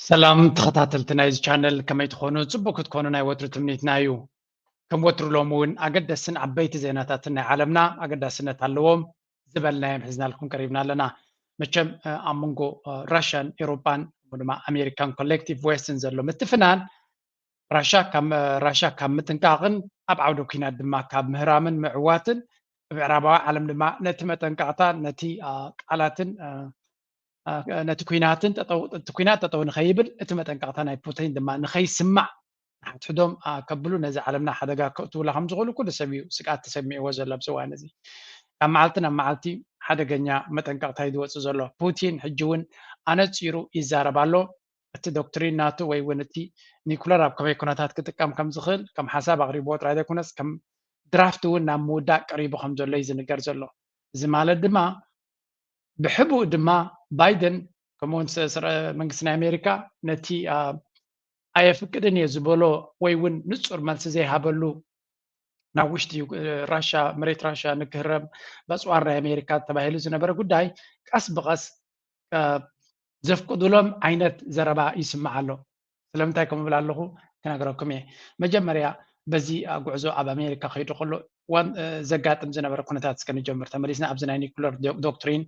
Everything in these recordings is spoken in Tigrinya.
ሰላም ተኸታተልቲ ናይዚ ቻነል፣ ከመይ ትኾኑ? ጽቡቅ ክትኮኑ ናይ ወትሩ ትምኒትና እዩ። ከም ወትሩ ሎሚ እውን ኣገደስትን ዓበይቲ ዜናታትን ናይ ዓለምና ኣገዳስነት ኣለዎም ዝበልናዮም ሒዝናልኩም ቀሪብና ኣለና። መቸም ኣብ መንጎ ራሽያን ኤውሮጳን፣ ድማ ኣሜሪካን ኮሌክቲቭ ዌስትን ዘሎ ምትፍናን፣ ራሻ ካብ ራሻ ካብ ምጥንቃቕን ኣብ ዓውደ ኲናት ድማ ካብ ምህራምን ምዕዋትን፣ ምዕራባዊ ዓለም ድማ ነቲ መጠንቀቕታ፣ ነቲ ቃላትን ነቲ ኲናትን እቲ ኲናት ጠጠው ንኸይብል፣ እቲ መጠንቀቕታ ናይ ፑቲን ድማ ንኸይስማዕ፣ ንሓድሕዶም ከብሉ ነዚ ዓለምና ሓደጋ ከእትውላ ከም ዝኽእሉ ኩሉ ሰብ እዩ ስግኣት ተሰሚዕዎ ዘሎ ኣብዚ እዋን እዚ። ካብ መዓልቲ ናብ መዓልቲ ሓደገኛ መጠንቀቕታ እዩ ዝወፅእ ዘሎ። ፑቲን ሕጂ እውን ኣነፂሩ ይዛረብ ኣሎ። እቲ ዶክትሪን ናቱ ወይ እውን እቲ ኒኩለር ኣብ ከመይ ኩነታት ክጥቀም ከም ዝኽእል ከም ሓሳብ ኣቕሪብዎ ጥራይ ዘይኮነስ ከም ድራፍት እውን ናብ ምውዳእ ቀሪቡ ከም ዘሎ እዩ ዝንገር ዘሎ። እዚ ማለት ድማ ብሕቡእ ድማ ባይደን ከምኡውን መንግስቲ ናይ ኣሜሪካ ነቲ ኣየፍቅድን እየ ዝበሎ ወይ እውን ንፁር መልሲ ዘይሃበሉ ናብ ውሽጢ ራሻ መሬት ራሻ ንክህረም በፅዋር ናይ ኣሜሪካ ተባሂሉ ዝነበረ ጉዳይ ቀስ ብቐስ ዘፍቅዱሎም ዓይነት ዘረባ ይስማዕ ኣሎ። ስለምንታይ ከምኡ ብል ኣለኹ ክነግረኩም እየ። መጀመርያ በዚ ጉዕዞ ኣብ ኣሜሪካ ከይዱ ከሎ ዘጋጥም ዝነበረ ኩነታት እስከ ንጀምር። ተመሊስና ኣብዚ ናይ ኒኩለር ዶክትሪን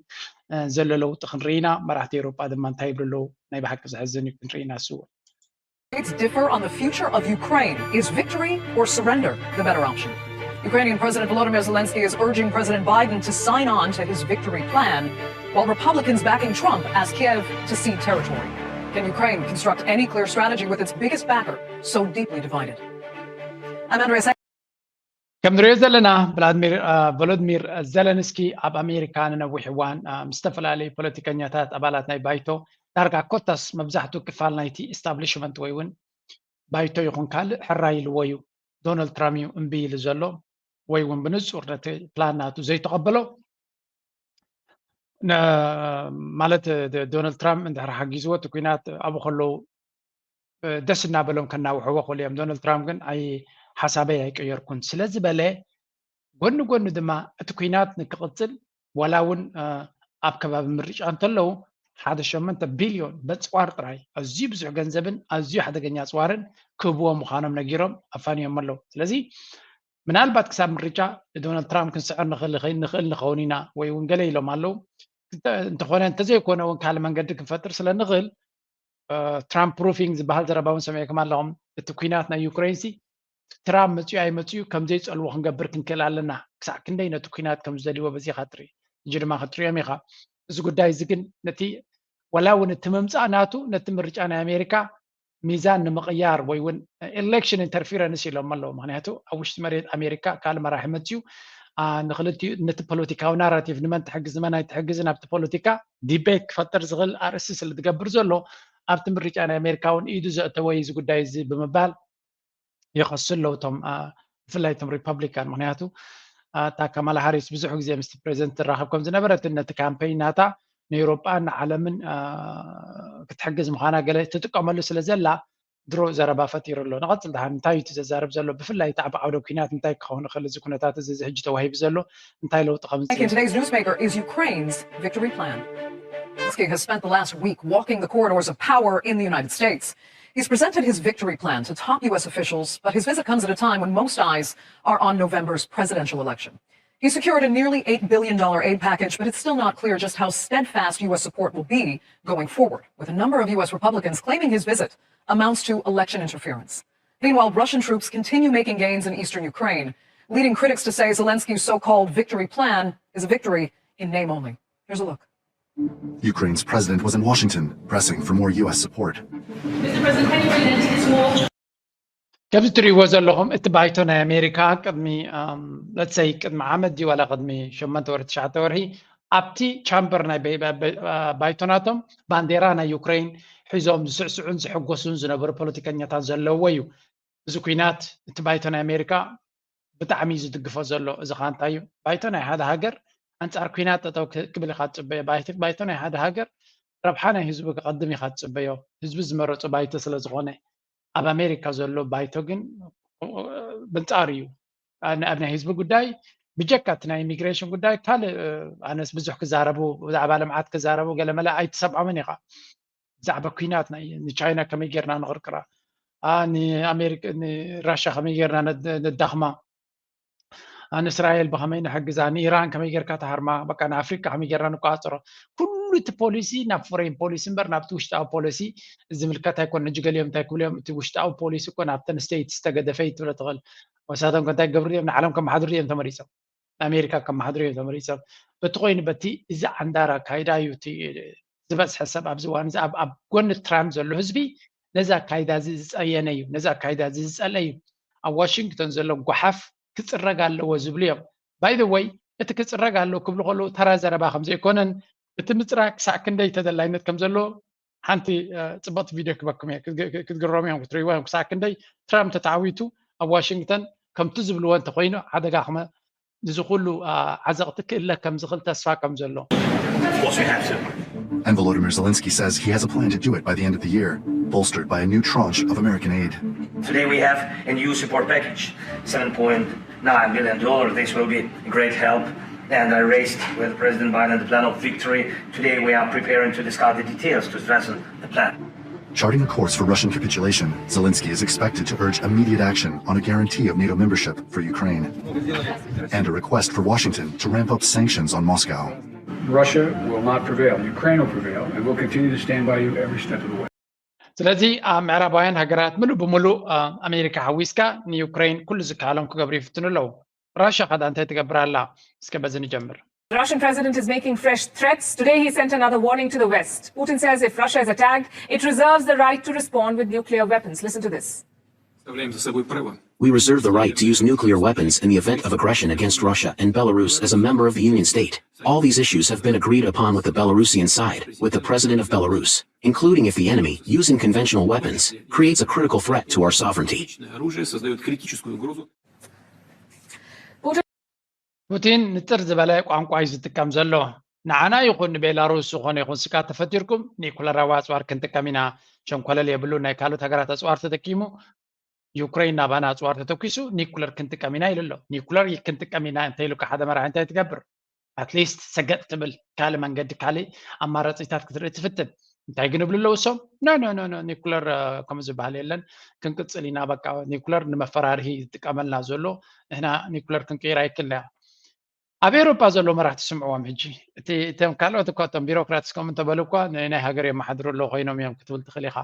ዘሎ ለውጢ ክንርኢ ኢና። መራሕቲ ኤውሮጳ ድማ እንታይ ይብሉ ኣለዉ? ናይ ብሓቂ ዘሕዝን እዩ፣ ክንርኢ ኢና። እሱ እውን States differ on the future of Ukraine. Is victory or surrender the better option? Ukrainian President Volodymyr Zelensky is urging President Biden to sign on to his victory plan, while Republicans backing Trump ask Kiev to cede territory. Can Ukraine construct any clear strategy with its biggest backer so deeply divided? I'm Andrea. ከም ንሪኦ ዘለና ቭላድሚር ቮሎድሚር ዘለንስኪ ኣብ ኣሜሪካ ንነዊሕ እዋን ምስ ዝተፈላለዩ ፖለቲከኛታት ኣባላት ናይ ባይቶ ዳርጋ ኮታስ መብዛሕትኡ ክፋል ናይቲ ኢስታብሊሽመንት ወይ እውን ባይቶ ይኹን ካልእ ሕራይ ኢልዎ እዩ። ዶናልድ ትራምፕ እዩ እምቢ ኢሉ ዘሎ ወይ እውን ብንፁር ነቲ ፕላን ናቱ ዘይተቐበሎ። ማለት ዶናልድ ትራምፕ እንድሕር ሓጊዝዎ እቲ ኲናት ኣብኡ ከለዉ ደስ እናበሎም ከናውሕዎ ክእሉ እዮም። ዶናልድ ትራምፕ ግን ኣይ ሓሳበይ ኣይቀየርኩን ስለ ዝበለ ጎኒ ጎኒ ድማ እቲ ኲናት ንክቕፅል ዋላ እውን ኣብ ከባቢ ምርጫ እንተለዉ ሓደ ሸመንተ ቢልዮን በፅዋር ጥራይ ኣዝዩ ብዙሕ ገንዘብን ኣዝዩ ሓደገኛ ኣፅዋርን ክህብዎ ምዃኖም ነጊሮም ኣፋንዮም ኣለዉ። ስለዚ ምናልባት ክሳብ ምርጫ ንዶናልድ ትራምፕ ክንስዕር ንኽእል ንኸውን ኢና ወይ እውን ገለ ኢሎም ኣለዉ። እንተኾነ እንተዘይኮነ እውን ካልእ መንገዲ ክንፈጥር ስለ ንኽእል ትራምፕ ፕሩፊንግ ዝበሃል ዘረባ እውን ሰሚዕኩም ኣለኹም። እቲ ኲናት ናይ ዩክሬን ሲ ትራምፕ መፅዩ ኣይመፅዩ ከም ዘይፀልዎ ክንገብር ክንክእል ኣለና። ክሳዕ ክንደይ ነቲ ኲናት ከም ዝደልይዎ በዚኻ ትርኢ። ሕጂ ድማ ክትሪኦም ኢኻ። እዚ ጉዳይ እዚ ግን ነቲ ዋላ እውን እቲ ምምፃእ ናቱ ነቲ ምርጫ ናይ ኣሜሪካ ሚዛን ንምቕያር ወይ እውን ኤሌክሽን ኢንተርፊረንስ ኢሎም ኣለዉ። ምክንያቱ ኣብ ውሽጢ መሬት ኣሜሪካ ካልእ መራሒ መፅዩ ንክልቲኡ ነቲ ፖለቲካዊ ናራቲቭ ንመን ትሕግዝ ንመን ኣይትሕግዝን ኣብቲ ፖለቲካ ዲቤት ክፈጥር ዝኽእል ኣርእስቲ ስለ ዝገብር ዘሎ ኣብቲ ምርጫ ናይ ኣሜሪካ እውን ኢዱ ዘእተወ እዚ ጉዳይ እዚ ብምባል ይኸሱ ኣለዉ። እቶም ብፍላይ እቶም ሪፐብሊካን ምክንያቱ እታ ካማላ ሃሪስ ብዙሕ ግዜ ምስቲ ፕሬዚደንት ትራኸብ ከም ዝነበረትን ነቲ ካምፔይን ናታ ንኤውሮጳን ንዓለምን ክትሕግዝ ምዃና ገለ ትጥቀመሉ ስለ ዘላ ድሮ ዘረባ ፈጢሩ ኣሎ። ንቐጽል ደሓን እንታይ እዩ እቲ ዘዛርብ ዘሎ? ብፍላይ እቲ ኣብ ዓውደ ኲናት እንታይ ክኸውን ይኽእል? እዚ ኩነታት እዚ እዚ ሕጂ ተዋሂቡ ዘሎ እንታይ ለውጢ ከምጽእ? Today's newsmaker is Ukraine's victory plan. Zelensky has spent the last week walking the corridors of power in the United States. He's presented his victory plan to top U S officials, but his visit comes at a time when most eyes are on November's presidential election. He secured a nearly eight billion dollar aid package, but it's still not clear just how steadfast U S support will be going forward, with a number of U S Republicans claiming his visit amounts to election interference. Meanwhile, Russian troops continue making gains in eastern Ukraine, leading critics to say Zelensky's so-called victory plan is a victory in name only. Here's a look. Ukraine's president was in Washington, pressing for more U S support. Mister President, can you relate to this war? ከምዚ ትሪእዎ ዘለኹም እቲ ባይቶ ናይ ኣሜሪካ ቅድሚ ለትሰይ ቅድሚ ዓመት ድዩ ዋላ ቅድሚ ሸመንተ ወርሒ ትሽዓተ ወርሒ ኣብቲ ቻምበር ናይ ባይቶ ናቶም ባንዴራ ናይ ዩክሬን ሒዞም ዝስዕስዑን ዝሕጎሱን ዝነበሩ ፖለቲከኛታት ዘለውዎ እዩ። እዚ ኲናት እቲ ባይቶ ናይ ኣሜሪካ ብጣዕሚ እዩ ዝድግፎ ዘሎ። እዚ ከዓ እንታይ እዩ? ባይቶ ናይ ሓደ ሃገር ኣንፃር ኲናት ጠጠው ክብል ኢካ ትፅበዮ። ባይቶ ናይ ሓደ ሃገር ረብሓ ናይ ህዝቡ ክቐድም ኢካ ትፅበዮ። ህዝቢ ዝመረፁ ባይቶ ስለ ዝኾነ ኣብ ኣሜሪካ ዘሎ ባይቶ ግን ብንፃር እዩ። ኣብ ናይ ህዝቢ ጉዳይ ብጀካ እቲ ናይ ኢሚግሬሽን ጉዳይ ካልእ ኣነስ ብዙሕ ክዛረቡ ብዛዕባ ልምዓት ክዛረቡ ገለመለ ኣይትሰምዖምን ኢኻ። ብዛዕባ ኩናት ናይ ንቻይና ከመይ ጌርና ንቕርቅራ፣ ንኣሜሪካ ንራሻ ከመይ ጌርና ነዳኽማ፣ ንእስራኤል ብኸመይ ንሕግዛ፣ ንኢራን ከመይ ጌርካ ተሃርማ፣ በቃ ንኣፍሪካ ከመይ ጌርና ንቆፃፀሮ። ኩሉ እቲ ፖሊሲ ናብ ፎሬን ፖሊሲ እምበር ናብቲ ውሽጣዊ ፖሊሲ ዝምልከት ኣይኮን። ሕጂ ገሊኦም እንታይ ክብሉ እዮም፣ እቲ ውሽጣዊ ፖሊሲ እኮ ናብተን ስቴትስ ዝተገደፈ እዩ ትብሎ ትኽእል። ወሳቶም ከ እንታይ ክገብሩ እዮም? ንዓለም ከመሓድሩ እዮም ተመሪፆም። ንኣሜሪካ ከመሓድሩ እዮም ተመሪፆም። በቲ ኮይኑ በቲ እዚ ዓንዳር ኣካይዳ እዩ እቲ ዝበዝሐ ሰብ ኣብዚ እዋን እዚ ኣብ ጎኒ ትራምፕ ዘሎ ህዝቢ ነዚ ኣካይዳ እዚ ዝፀየነ እዩ፣ ነዚ ኣካይዳ እዚ ዝፀልአ እዩ። ኣብ ዋሽንግተን ዘሎ ጓሓፍ ክፅረግ ኣለዎ ዝብሉ እዮም። ባይ ዘ ወይ እቲ ክፅረግ ኣለዎ ክብሉ ከለዉ ተራ ዘረባ ከም ዘይኮነን እቲ ምፅራግ ክሳዕ ክንደይ ተደላይነት ከም ዘለዎ ሓንቲ ፅብቕቲ ቪድዮ ክበኩም እየ። ክትግረሙ እዮም ክትርእይዎ እዮም። ክሳዕ ክንደይ ትራምፕ ተተዓዊቱ ኣብ ዋሽንግተን ከምቲ ዝብልዎ እንተኮይኑ ሓደጋ ክመ ንዚ ኩሉ ዓዘቕቲ ክእለ ከም ዝኽእል ተስፋ ከም ዘሎ። And Volodymyr Zelensky says he has a plan to do it by the end of the year, bolstered by a new tranche of American aid. Today we have a new support package, seven point nine billion dollars. This will be a great help. And I raised with President Biden the plan of victory. Today we are preparing to discuss the details to strengthen the plan. Charting a course for Russian capitulation, Zelensky is expected to urge immediate action on a guarantee of NATO membership for Ukraine and a request for Washington to ramp up sanctions on Moscow. Russia will not prevail. Ukraine will prevail, and we'll continue to stand by you every step of the way. ስለዚ ኣብ ምዕራባውያን ሃገራት ምሉእ ብምሉእ ኣሜሪካ ሓዊስካ ንዩክሬን ኩሉ ዝከኣሎም ክገብሩ ይፍትኑ ኣለዉ። ራሻ ከዳ እንታይ ትገብር ኣላ? እስከ በዚ ንጀምር። The Russian president is making fresh threats. Today he sent another warning to the West. Putin says if Russia is attacked, it reserves the right to respond with nuclear weapons. Listen to this. We reserve the right to use nuclear weapons in the event of aggression against Russia and Belarus as a member of the Union state. All these issues have been agreed upon with the Belarusian side, with the president of Belarus, including if the enemy, using conventional weapons, creates a critical threat to our sovereignty. ፑቲን ንጥር ዝበለ ቋንቋ እዩ ዝጥቀም ዘሎ። ንዓና ይኹን ንቤላሩስ ዝኾነ ይኹን ስጋት ተፈጢርኩም ኒኩለራዊ ኣፅዋር ክንጥቀም ኢና። ሸንኮለል የብሉ። ናይ ካልኦት ሃገራት ኣፅዋር ተጠቂሙ ዩክሬን ናባና ኣፅዋር ተተኪሱ ኒኩለር ክንጥቀም ኢና ኢሉ ኣሎ። ኒኩለር ክንጥቀም ኢና እንተኢሉካ ሓደ መራሒ እንታይ ትገብር? ኣትሊስት ሰገጥ ትብል፣ ካልእ መንገዲ ካልእ ኣማራፂታት ክትርኢ ትፍትን። እንታይ ግን ይብሉ ኣለዉ እሶም? ኖ ኖ ኖ ኖ ኒኩለር ከምኡ ዝበሃል የለን፣ ክንቅፅል ኢና። በቃ ኒኩለር ንመፈራርሂ ዝጥቀመልና ዘሎ፣ ንሕና ኒኩለር ክንቅይር ኣይክልና። ኣብ ኤውሮጳ ዘለዉ መራሕቲ ስምዕዎም ሕጂ። እቲ እቶም ካልኦት እኳ እቶም ቢሮክራትስ ከምኡ እንተበሉ እኳ ንናይ ሃገር የመሓድሩ ኣለዉ ኮይኖም እዮም ክትብል ትኽእል ኢኻ።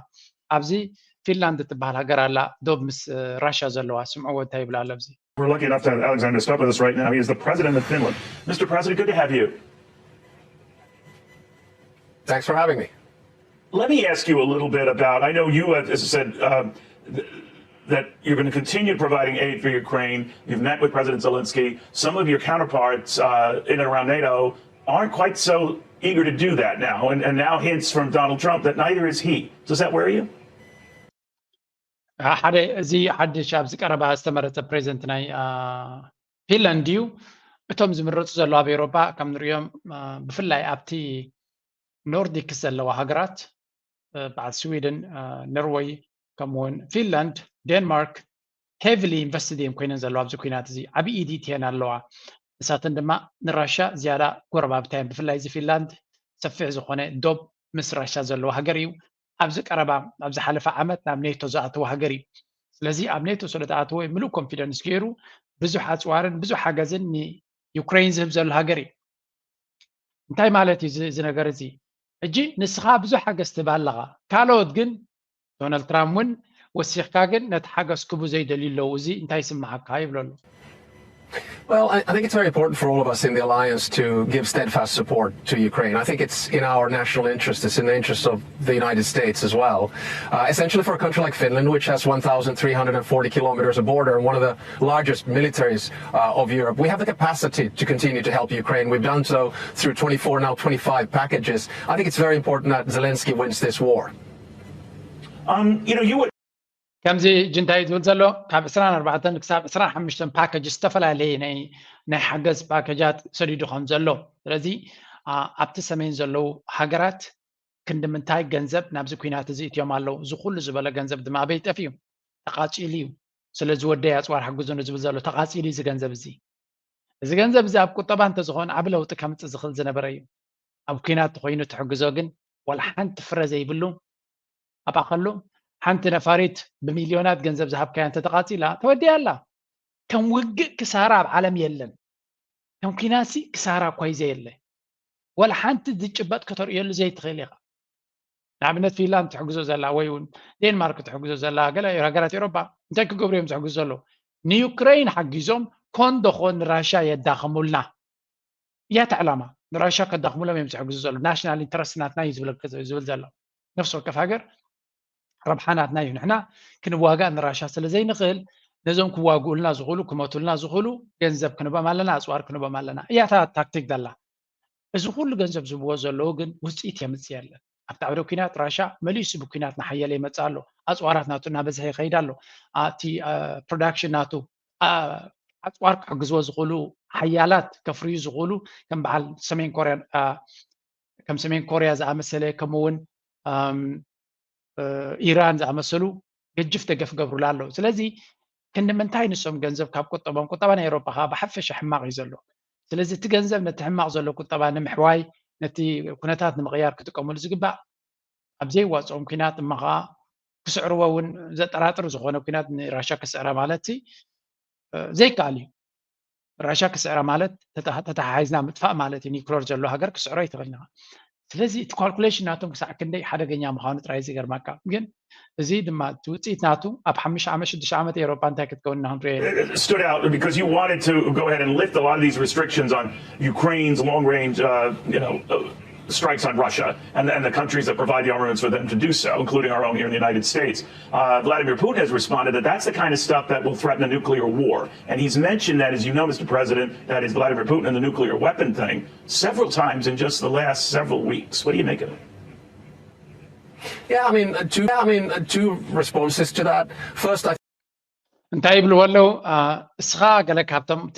ኣብዚ ፊንላንድ እትበሃል ሃገር ኣላ፣ ዶብ ምስ ራሻ ዘለዋ። ስምዕዎ እንታይ ይብል ኣሎ ኣብዚ። We're lucky enough to have Alexander Stubb with us right now. He is the president of Finland. Mister President, good to have you. Thanks for having me. Let me ask you a little bit about, I know you, as I said, um, that you're going to continue providing aid for Ukraine. You've met with President Zelensky. Some of your counterparts uh, in and around NATO aren't quite so eager to do that now. And, and now hints from Donald Trump that neither is he. Does that worry you? ሓደ እዚ ሓድሽ ኣብዚ ቀረባ ዝተመረፀ ፕሬዚደንት ናይ ፊንላንድ እዩ። እቶም ዝምረፁ ዘለዉ ኣብ ኤውሮጳ ከም ንሪኦም ብፍላይ ኣብቲ ኖርዲክስ ዘለዋ ሃገራት በዓል ስዊድን፣ ኖርወይ፣ ከምኡውን ፊንላንድ፣ ዴንማርክ ሄቪሊ ኢንቨስትድ እዮም ኮይነን ዘለዋ ኣብዚ ኩናት እዚ። ዓብዪ ኢድ እትየን ኣለዋ። ንሳተን ድማ ንራሻ ዝያዳ ጎረባብታ እየን። ብፍላይ እዚ ፊንላንድ ሰፊሕ ዝኾነ ዶብ ምስ ራሻ ዘለዎ ሃገር እዩ። ኣብዚ ቀረባ ኣብ ዝሓለፈ ዓመት ናብ ኔቶ ዝኣተወ ሃገር እዩ። ስለዚ ኣብ ኔቶ ስለ ዝኣተወ ምሉእ ኮንፊደንስ ገይሩ ብዙሕ ኣፅዋርን ብዙሕ ሓገዝን ንዩክሬን ዝህብ ዘሎ ሃገር እዩ። እንታይ ማለት እዩ እዚ ነገር እዚ? ሕጂ ንስኻ ብዙሕ ሓገዝ ትህብ ኣለኻ፣ ካልኦት ግን ዶናልድ ትራምፕ እውን ወሲኽካ ግን ነቲ ሓገዝ ክቡ ዘይደልዩ ኣለዉ፣ እዚ እንታይ ይስምዓካ ይብሎ ኣሎ። Well, I, I think it's very important for all of us in the alliance to give steadfast support to Ukraine. I think it's in our national interest, it's in the interest of the United States as well. Uh, essentially, for a country like Finland, which has one thousand three hundred forty kilometers of border and one of the largest militaries uh, of Europe, we have the capacity to continue to help Ukraine. We've done so through twenty-four, now twenty-five packages. I think it's very important that Zelensky wins this war. Um, you know, you would ከምዚ ሕጂ እንታይ እዩ ዝብል ዘሎ? ካብ ዕስራን ኣርባዕተን ክሳብ ዕስራን ሓሙሽተን ፓኬጅ ዝተፈላለየ ናይ ናይ ሓገዝ ፓኬጃት ሰዲዱ ከም ዘሎ። ስለዚ ኣብቲ ሰሜን ዘለዉ ሃገራት ክንዲ ምንታይ ገንዘብ ናብዚ ኲናት እዚ እትዮም ኣለዉ? እዚ ኩሉ ዝበለ ገንዘብ ድማ ኣበይ ጠፊኡ? ተቓጺሉ እዩ። ስለ ዝወደይ ኣጽዋር ሓግዙኒ ዝብል ዘሎ ተቓጺሉ እዩ እዚ ገንዘብ እዚ። እዚ ገንዘብ እዚ ኣብ ቁጠባ እንተዝኾን ዓቢ ለውጢ ከምጽእ ዝኽእል ዝነበረ እዩ። ኣብ ኲናት ተኾይኑ ትሕግዞ ግን ዋላ ሓንቲ ፍረ ዘይብሉ ኣብ ኣኸሉ ሓንቲ ነፋሪት ብሚልዮናት ገንዘብ ዝሃብካያ እንተተቓጺላ ተወዲያ ኣላ። ከም ውግእ ክሳራ ኣብ ዓለም የለን። ከም ኲናትሲ ክሳራ እኳ እዩ ዘየለ። ወላ ሓንቲ ዝጭበጥ ከተርእየሉ ዘይትኽእል ኢኻ። ንኣብነት ፊንላንድ ትሕግዞ ዘላ ወይ እውን ዴንማርክ ትሕግዞ ዘላ ገለ ሃገራት ኤውሮጳ እንታይ ክገብሩ እዮም ዝሕግዙ ዘለዉ? ንዩክረይን ሓጊዞም ኮን ደኾን ንራሻ የዳኸሙልና እያ እቲ ዕላማ። ንራሻ ከዳኽሙሎም እዮም ዝሕግዙ ዘለዉ። ናሽናል ኢንተረስት ናትና እዩ ዝብል ዝብል ዘሎ። ነፍሲ ወከፍ ሃገር ረብሓ ናትና እዩ። ንሕና ክንዋጋእ ንራሻ ስለ ዘይንኽእል ነዞም ክዋግኡልና ዝኽእሉ ክመቱልና ዝኽእሉ ገንዘብ ክንቦም ኣለና፣ ኣፅዋር ክንቦም ኣለና እያ እታ ታክቲክ ዘላ። እዚ ኩሉ ገንዘብ ዝብዎ ዘለዉ ግን ውፅኢት የምፅእ የለን። ኣብቲ ዓውደ ኲናት ራሻ መሊሱ ብኲናት እናሓየለ ይመፅእ ኣሎ። ኣፅዋራት ናቱ እናበዝሐ ይኸይድ ኣሎ። እቲ ፕሮዳክሽን ናቱ ኣፅዋር ክሕግዝዎ ዝኽእሉ ሓያላት ከፍርዩ ዝኽእሉ ከም በዓል ሰሜን ኮርያ ከም ሰሜን ኮርያ ዝኣመሰለ ከምኡ እውን ኢራን ዝኣመሰሉ ገጅፍ ደገፍ ገብሩላ ኣለዉ። ስለዚ ክንዲ ምንታይ ንሶም ገንዘብ ካብ ቁጠቦም፣ ቁጠባ ናይ ኤውሮጳ ከዓ ብሓፈሻ ሕማቕ እዩ ዘሎ። ስለዚ እቲ ገንዘብ ነቲ ሕማቕ ዘሎ ቁጠባ ንምሕዋይ ነቲ ኩነታት ንምቕያር ክጥቀመሉ ዝግባእ ኣብ ዘይዋፅኦም ኲናት እማ ከዓ ክስዕርዎ እውን ዘጠራጥር ዝኾነ ኲናት ንራሻ ክስዕራ ማለት ዘይከኣል እዩ። ራሻ ክስዕራ ማለት ተተሓሒዝና ምጥፋእ ማለት እዩ። ኒክለር ዘሎ ሃገር ክስዕሮ ይትኽእል ኢና። ስለዚ እቲ ካልኩሌሽን ናቶም ክሳዕ ክንደይ ሓደገኛ ምዃኑ ጥራይ ዝገርመካ። ግን እዚ ድማ እቲ ውፅኢት ናቱ ኣብ ሓሙሽተ ዓመት ሽዱሽተ ዓመት ኤውሮጳ እንታይ ክትከውን ኢና ክንሪኦ stood out because you wanted to go ahead and lift a lot of these restrictions on Ukraine's long range uh, you know uh, strikes on Russia and, and the countries that provide the armaments for them to do so, including our own here in the United States. Uh, Vladimir Putin has responded that that's the kind of stuff that will threaten a nuclear war. And he's mentioned that, as you know, Mister President, that is Vladimir Putin and the nuclear weapon thing several times in just the last several weeks. What do you make of it? Yeah, I mean, uh, two, I mean, uh, two responses to that. First, I እንታይ ይብልዎ ኣለዉ? እስኻ ገለ ካብቶም እቲ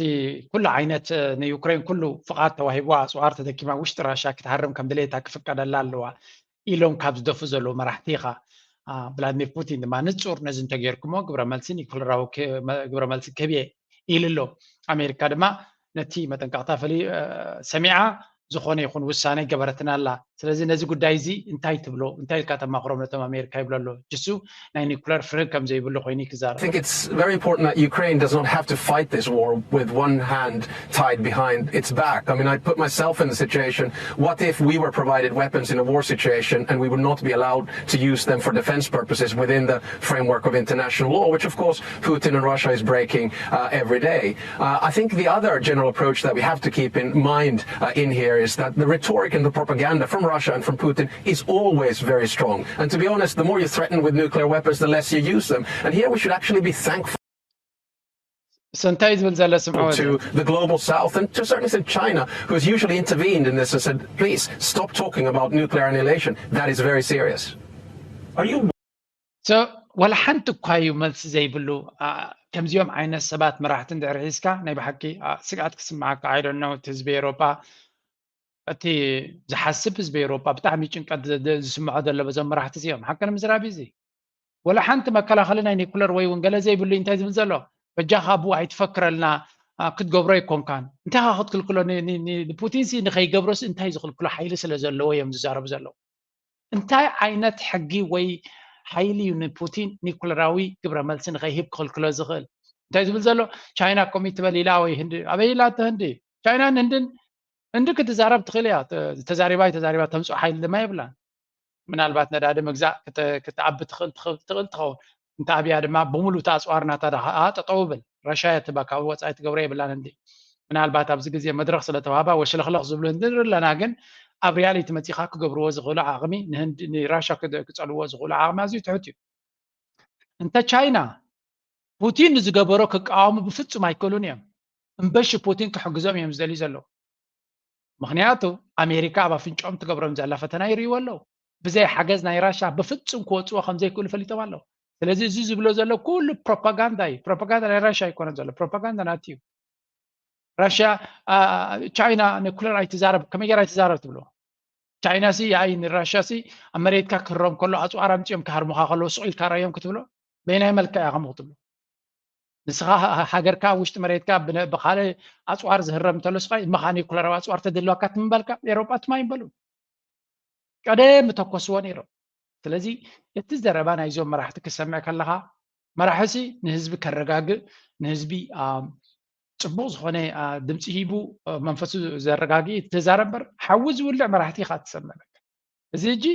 ኩሉ ዓይነት ንዩክሬን ኩሉ ፍቓድ ተዋሂብዋ ኣፅዋር ተደኪማ ውሽጢ ራሻ ክትሃርም ከም ድሌታ ክፍቀደላ ኣለዋ ኢሎም ካብ ዝደፉ ዘለዉ መራሕቲ ኢኻ። ቭላድሚር ፑቲን ድማ ንፁር ነዚ እንተጌርኩሞ ግብረ መልሲ ኒኩለራዊ ግብረ መልሲ ክህብ እየ ኢሉ ኣሎ። ኣሜሪካ ድማ ነቲ መጠንቀቕታ ፈሊ ሰሚዓ ዝኾነ ይኹን ውሳነ ገበረትና ኣላ። ስለዚ ነዚ ጉዳይ እዚ እንታይ ትብሎ? እንታይ ኢልካ ተማኽሮም ነቶም ኣሜሪካ ይብሎ ኣሎ? ጅሱ ናይ ኒኩለር ፍርን ከም ዘይብሉ ኮይኑ ክዛረብ። I think it's very important that Ukraine does not have to fight this war with one hand tied behind its back. I mean, I put myself in the situation, what if we were provided weapons in a war situation and we would not be allowed to use them for defense purposes within the framework of international law, which of course Putin and Russia is breaking uh, every day. Uh, I think the other general approach that we have to keep in mind uh, in here is that the rhetoric and the propaganda from Russia and from Putin is always very strong. And to be honest, the more you threaten with nuclear weapons, the less you use them. And here we should actually be thankful. So እንታይ ዝብል ዘሎ ስምዖ to the global south and to a certain extent China, who has usually intervened in this and said, please stop talking about nuclear annihilation. That is very serious. Are you so ወላ ሓንቲ እኳ እዩ መልሲ ዘይብሉ። ከምዚኦም ዓይነት ሰባት መራሕቲ እንድሕር ሒዝካ ናይ ብሓቂ ስግኣት ክስምዓካ። I don't know፣ እቲ ህዝቢ ኤውሮጳ፣ እቲ ዝሓስብ ህዝቢ ኤውሮጳ ብጣዕሚ ጭንቀት ዝስምዖ ዘሎ በዞም መራሕቲ እዚኦም። ሓቂ ንምዝራብ እዚ ወላ ሓንቲ መከላኸሊ ናይ ኒኩለር ወይ እውን ገለ ዘይብሉ እንታይ ዝብል ዘሎ? በጃኻ ብኡ ኣይትፈክረልና፣ ክትገብሮ ኣይኮንካን። እንታይ ኻ ክትክልክሎ? ንፑቲንሲ ንኸይገብሮስ እንታይ ዝኽልክሎ ሓይሊ ስለ ዘለዎ እዮም ዝዛረቡ ዘለዉ። እንታይ ዓይነት ሕጊ ወይ ሓይሊ እዩ ንፑቲን ኒኩለራዊ ግብረ መልሲ ንኸይህብ ክኽልክሎ ዝኽእል? እንታይ ዝብል ዘሎ? ቻይና ከምኡ ትበል ኢላ ወይ ህንዲ ኣበይ ኢላ? ህንዲ ቻይናን ህንድን ህንዲ ክትዛረብ ትኽእል እያ። ተዛሪባ ተዛሪባ ተምፅኦ ሓይሊ ድማ የብላን። ምናልባት ነዳዲ ምግዛእ ክትኣቢ ትኽእል ትኽእል ትኸውን። እንተ ኣብያ ድማ ብምሉእ ኣፅዋር ናታ ደኣ ጠጠው ብል። ረሻ እያ ትባ ካብኡ ወፃኢ ትገብሮ የብላን ህንዲ። ምናልባት ኣብዚ ግዜ መድረኽ ስለተዋህባ ወሽለኽለኽ ዝብሉ ህንዲ ንርኢ ኣለና። ግን ኣብ ሪያሊቲ መፂኻ ክገብርዎ ዝኽእሉ ዓቕሚ ንህንዲ ንራሻ ክፀልዎ ዝኽእሉ ዓቕሚ ኣዝዩ ትሑት እዩ። እንተ ቻይና ፑቲን ንዝገበሮ ክቃወሙ ብፍፁም ኣይክእሉን እዮም። እምበሺ ፑቲን ክሕግዞም እዮም ዝደልዩ ዘለዉ። ምኽንያቱ ኣሜሪካ ኣብ ኣፍንጭኦም ትገብሮም ዘላ ፈተና ይርእይዎ ኣለዉ። ብዘይ ሓገዝ ናይ ራሻ ብፍፁም ክወፅዎ ከም ዘይክእሉ ፈሊጦም ኣለዉ። ስለዚ እዚ ዝብሎ ዘሎ ኩሉ ፕሮፓጋንዳ እዩ። ፕሮፓጋንዳ ናይ ራሻ ኣይኮነን ዘሎ፣ ፕሮፓጋንዳ ናቲ እዩ። ራሽያ ቻይና ኒኩለር ኣይትዛረብ፣ ከመይ ገይራ ኣይትዛረብ ትብሎ? ቻይና ሲ ያይ ንራሽያ ሲ ኣብ መሬትካ ክህረም ከሎ ኣፅዋር ኣምፂኦም ክሃርሙኻ ከለዉ ስቕ ኢልካ ራዮም ክትብሎ? በይናይ መልክዕ ኢኻ ከምኡ ክትብሎ? ንስኻ ሃገርካ ውሽጢ መሬትካ ብኻልእ ኣፅዋር ዝህረም እንተሎ ስኻ ኢድመኻ ኒኩለራዊ ኣፅዋር ተደልዋካ ትምበልካ? ኤሮጳ ትማይ ይበሉ። ቀደም ተኮስዎ ነይሮም። ስለዚ እቲ ዘረባ ናይዞም መራሕቲ ክሰምዕ ከለኻ፣ መራሒ ሲ ንህዝቢ ከረጋግእ፣ ንህዝቢ ጽቡቕ ዝኾነ ድምፂ ሂቡ መንፈሱ ዘረጋግእ ተዛረብ እምበር፣ ሓዊ ዝውልዕ መራሕቲ ኢኻ ትሰምዕ። እዚ ሕጂ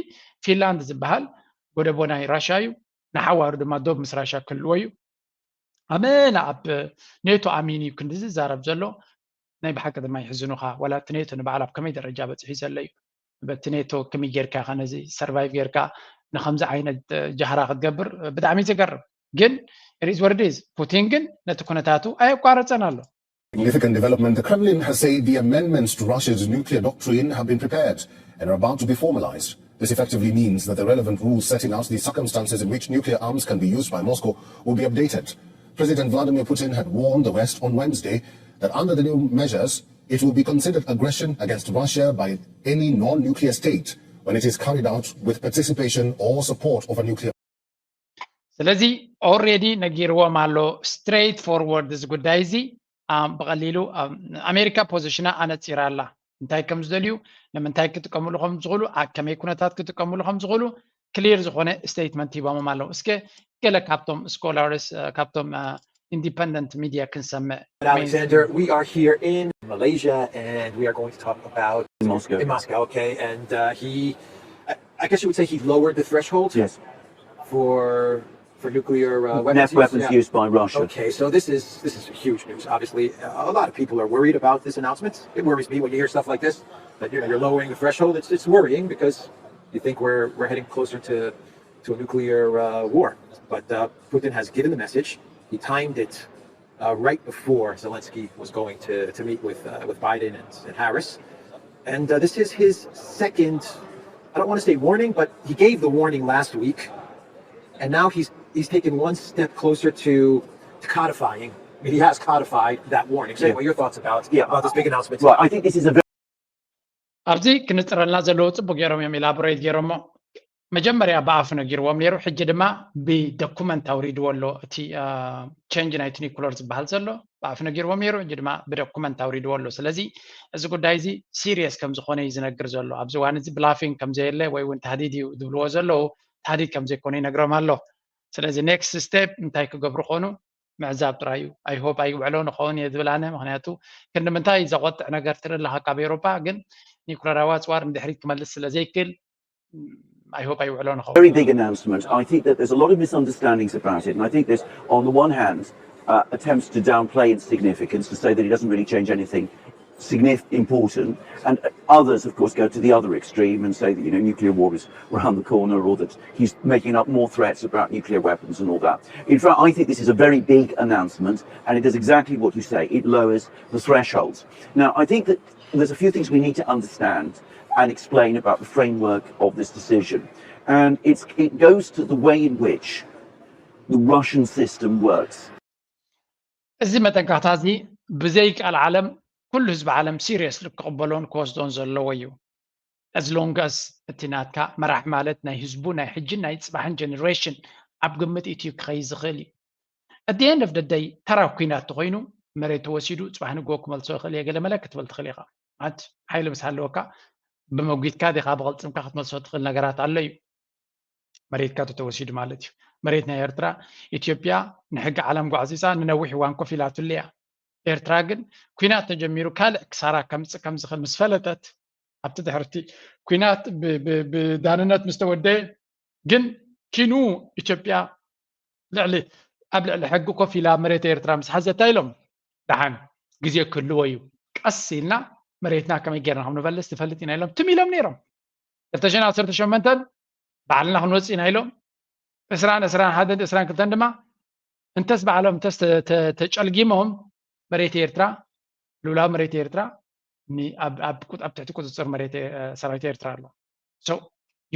ፊንላንድ ዝበሃል ጎደቦ ናይ ራሻ እዩ። ንሓዋሩ ድማ ዶብ ምስ ራሻ ክህልዎ እዩ። ኣመና ኣብ ኔቶ ኣሚኑ እዩ ክንዲ ዝዛረብ ዘሎ። ናይ ብሓቂ ድማ ይሕዝኑኻ። ዋላ እቲ ኔቶ ንባዕሉ ኣብ ከመይ ደረጃ በፂሑ ዘሎ እዩ። በቲ ኔቶ ከመይ ጌርካ ኢኻ ነዚ ሰርቫይቭ ጌርካ ንከምዚ ዓይነት ጃህራ ክትገብር? ብጣዕሚ እዩ ዘገርም። ግን it is what it is። ፑቲን ግን ነቲ ኩነታቱ ኣየቋረፀን ኣሎ። Significant development. The Kremlin has said the amendments to Russia's nuclear doctrine have been prepared and are about to be formalized. This effectively means that the relevant rules setting out the circumstances in which nuclear arms can be used by Moscow will be updated. President Vladimir Putin had warned the West on Wednesday that under the new measures, it will be considered aggression against Russia by any non nuclear state when it is carried out with participation or support of a nuclear ስለዚ already ነጊርዎም ኣሎ። Straight forward እዚ ጉዳይ እዚ ብቐሊሉ ኣሜሪካ ፖዚሽና ኣነፂራ ኣላ። እንታይ ከም ዝደልዩ፣ ንምንታይ ክጥቀምሉ ከም ዝኽእሉ፣ ኣብ ከመይ ኩነታት ክጥቀምሉ ከም ዝኽእሉ ክሊር ዝኾነ ስቴትመንት ሂቦሞም ኣለዉ። እስከ ገለ ካብቶም ስኮላርስ፣ ካብቶም ኢንዲፐንደንት ሚድያ ክንሰምዕ። Alexander, we are here in Malaysia and we are going to talk about in Moscow. In Moscow, okay. And uh, he, I guess you would say he lowered the threshold Yes. for for nuclear uh, weapons, weapons yeah. used by Russia. Okay, so this is this is huge news. Obviously, a lot of people are worried about this announcement. It worries me when you hear stuff like this. That you know you're lowering the threshold. It's it's worrying because you think we're we're heading closer to to a nuclear uh, war. But uh, Putin has given the message. He timed it uh, right before Zelensky was going to to meet with uh, with Biden and, and Harris. And uh, this is his second. I don't want to say warning, but he gave the warning last week, and now he's he's taken one step closer to, to codifying. I mean, he has codified that warning. Say yeah. what your thoughts about yeah. about this big announcement. Right, I think this is a very. ኣብዚ ክንፅረልና ዘለዎ ፅቡቅ ገይሮም እዮም ኢላቦሬት ገይሮሞ። መጀመርያ ብኣፍ ነጊርዎም ነይሩ፣ ሕጂ ድማ ብደኩመንት ኣውሪድዎ ኣሎ። እቲ ቸንጅ ናይቲ ኒኩለር ዝበሃል ዘሎ ብኣፍ ነጊርዎም ነይሩ፣ ሕጂ ድማ ብደኩመንት ኣውሪድዎ ኣሎ። ስለዚ እዚ ጉዳይ እዚ ሲሪየስ ከም ዝኾነ እዩ ዝነግር ዘሎ። ኣብዚ እዋን እዚ ብላፊንግ ከም ዘየለ ወይ እውን ታህዲድ እዩ ዝብልዎ ዘለዉ፣ ታህዲድ ከም ዘይኮነ ይነግሮም ኣሎ። ስለዚ ኔክስት ስቴፕ እንታይ ክገብሩ ኾኑ ምዕዛብ ጥራይ እዩ። I hope ኣይውዕሎ ንኸውን እየ ዝብል ኣነ። ምክንያቱ ክንዲ ምንታይ ዘቆጥዕ ነገር ትርኢ ኣለኻ ካብ ኤውሮጳ፣ ግን ኒኩለራዊ ኣፅዋር ንድሕሪት ክመልስ ስለ ዘይክእል I hope ኣይውዕሎ ንኸውን። Very big announcement. I think that there's a lot of misunderstandings about it, and I think this, on the one hand, uh, attempts to downplay its significance, to say that it doesn't really change anything significant, important, and others, of course, go to the other extreme and say that you know nuclear war is around the corner, or that he's making up more threats about nuclear weapons and all that. In fact, I think this is a very big announcement, and it does exactly what you say. It lowers the thresholds. Now, I think that there's a few things we need to understand and explain about the framework of this decision. And it's, it goes to the way in which the Russian system works. እዚ መጠንቀቕታ እዚ ብዘይ ቃል ዓለም ኩሉ ህዝቢ ዓለም ሲሪየስሊ ክቕበሎን ክወስዶን ዘለዎ እዩ። As long as እቲ ናትካ መራሕ ማለት ናይ ህዝቡ ናይ ሕጅን ናይ ፅባሕን ጀኔሬሽን ኣብ ግምት ኢትዩ ክኸይድ ዝኽእል እዩ። At the end of the day ተራ ኩናት ተኮይኑ መሬት ተወሲዱ ፅባሕ ንግሆ ክመልሶ ይኽእል እየ ገለ መለ ክትብል ትኽእል ኢኻ። ማለት ሓይሊ ምስ ሃለወካ ብመጒትካ ዲኻ ብቐልፅምካ ክትመልሶ ትኽእል ነገራት ኣሎ እዩ። መሬትካ ተተወሲዱ ማለት እዩ። መሬት ናይ ኤርትራ ኢትዮጵያ ንሕጊ ዓለም ጓዕዚፃ ንነዊሕ እዋን ኮፍ ኢላትሉ እያ። ኤርትራ ግን ኩናት ተጀሚሩ ካልእ ክሳራ ከምፅእ ከም ዝኽእል ምስ ፈለጠት ኣብቲ ድሕርቲ ኩናት ብዳንነት ምስ ተወደየ ግን ኪኑ ኢትዮጵያ ልዕሊ ኣብ ልዕሊ ሕጊ ኮፍ ኢላ መሬት ኤርትራ ምስ ሓዘታ ኢሎም ደሓን ግዜ ክህልዎ እዩ ቀስ ኢልና መሬትና ከመይ ጌርና ከም ንበልስ ንፈልጥ ኢና ኢሎም ትም ኢሎም ነይሮም። ክልተ ሽሕን ዓሰርተ ሸሞንተን ባዕልና ክንወፅእ ኢና ኢሎም። ዕስራን ዕስራን ሓደን ዕስራን ክልተን ድማ እንተስ ባዕሎም እንተስ ተጨልጊሞም መሬት ኤርትራ ልኡላዊ መሬት ኤርትራ ኣብ ትሕቲ ቁፅፅር መሬት ሰራዊት ኤርትራ ኣሎ።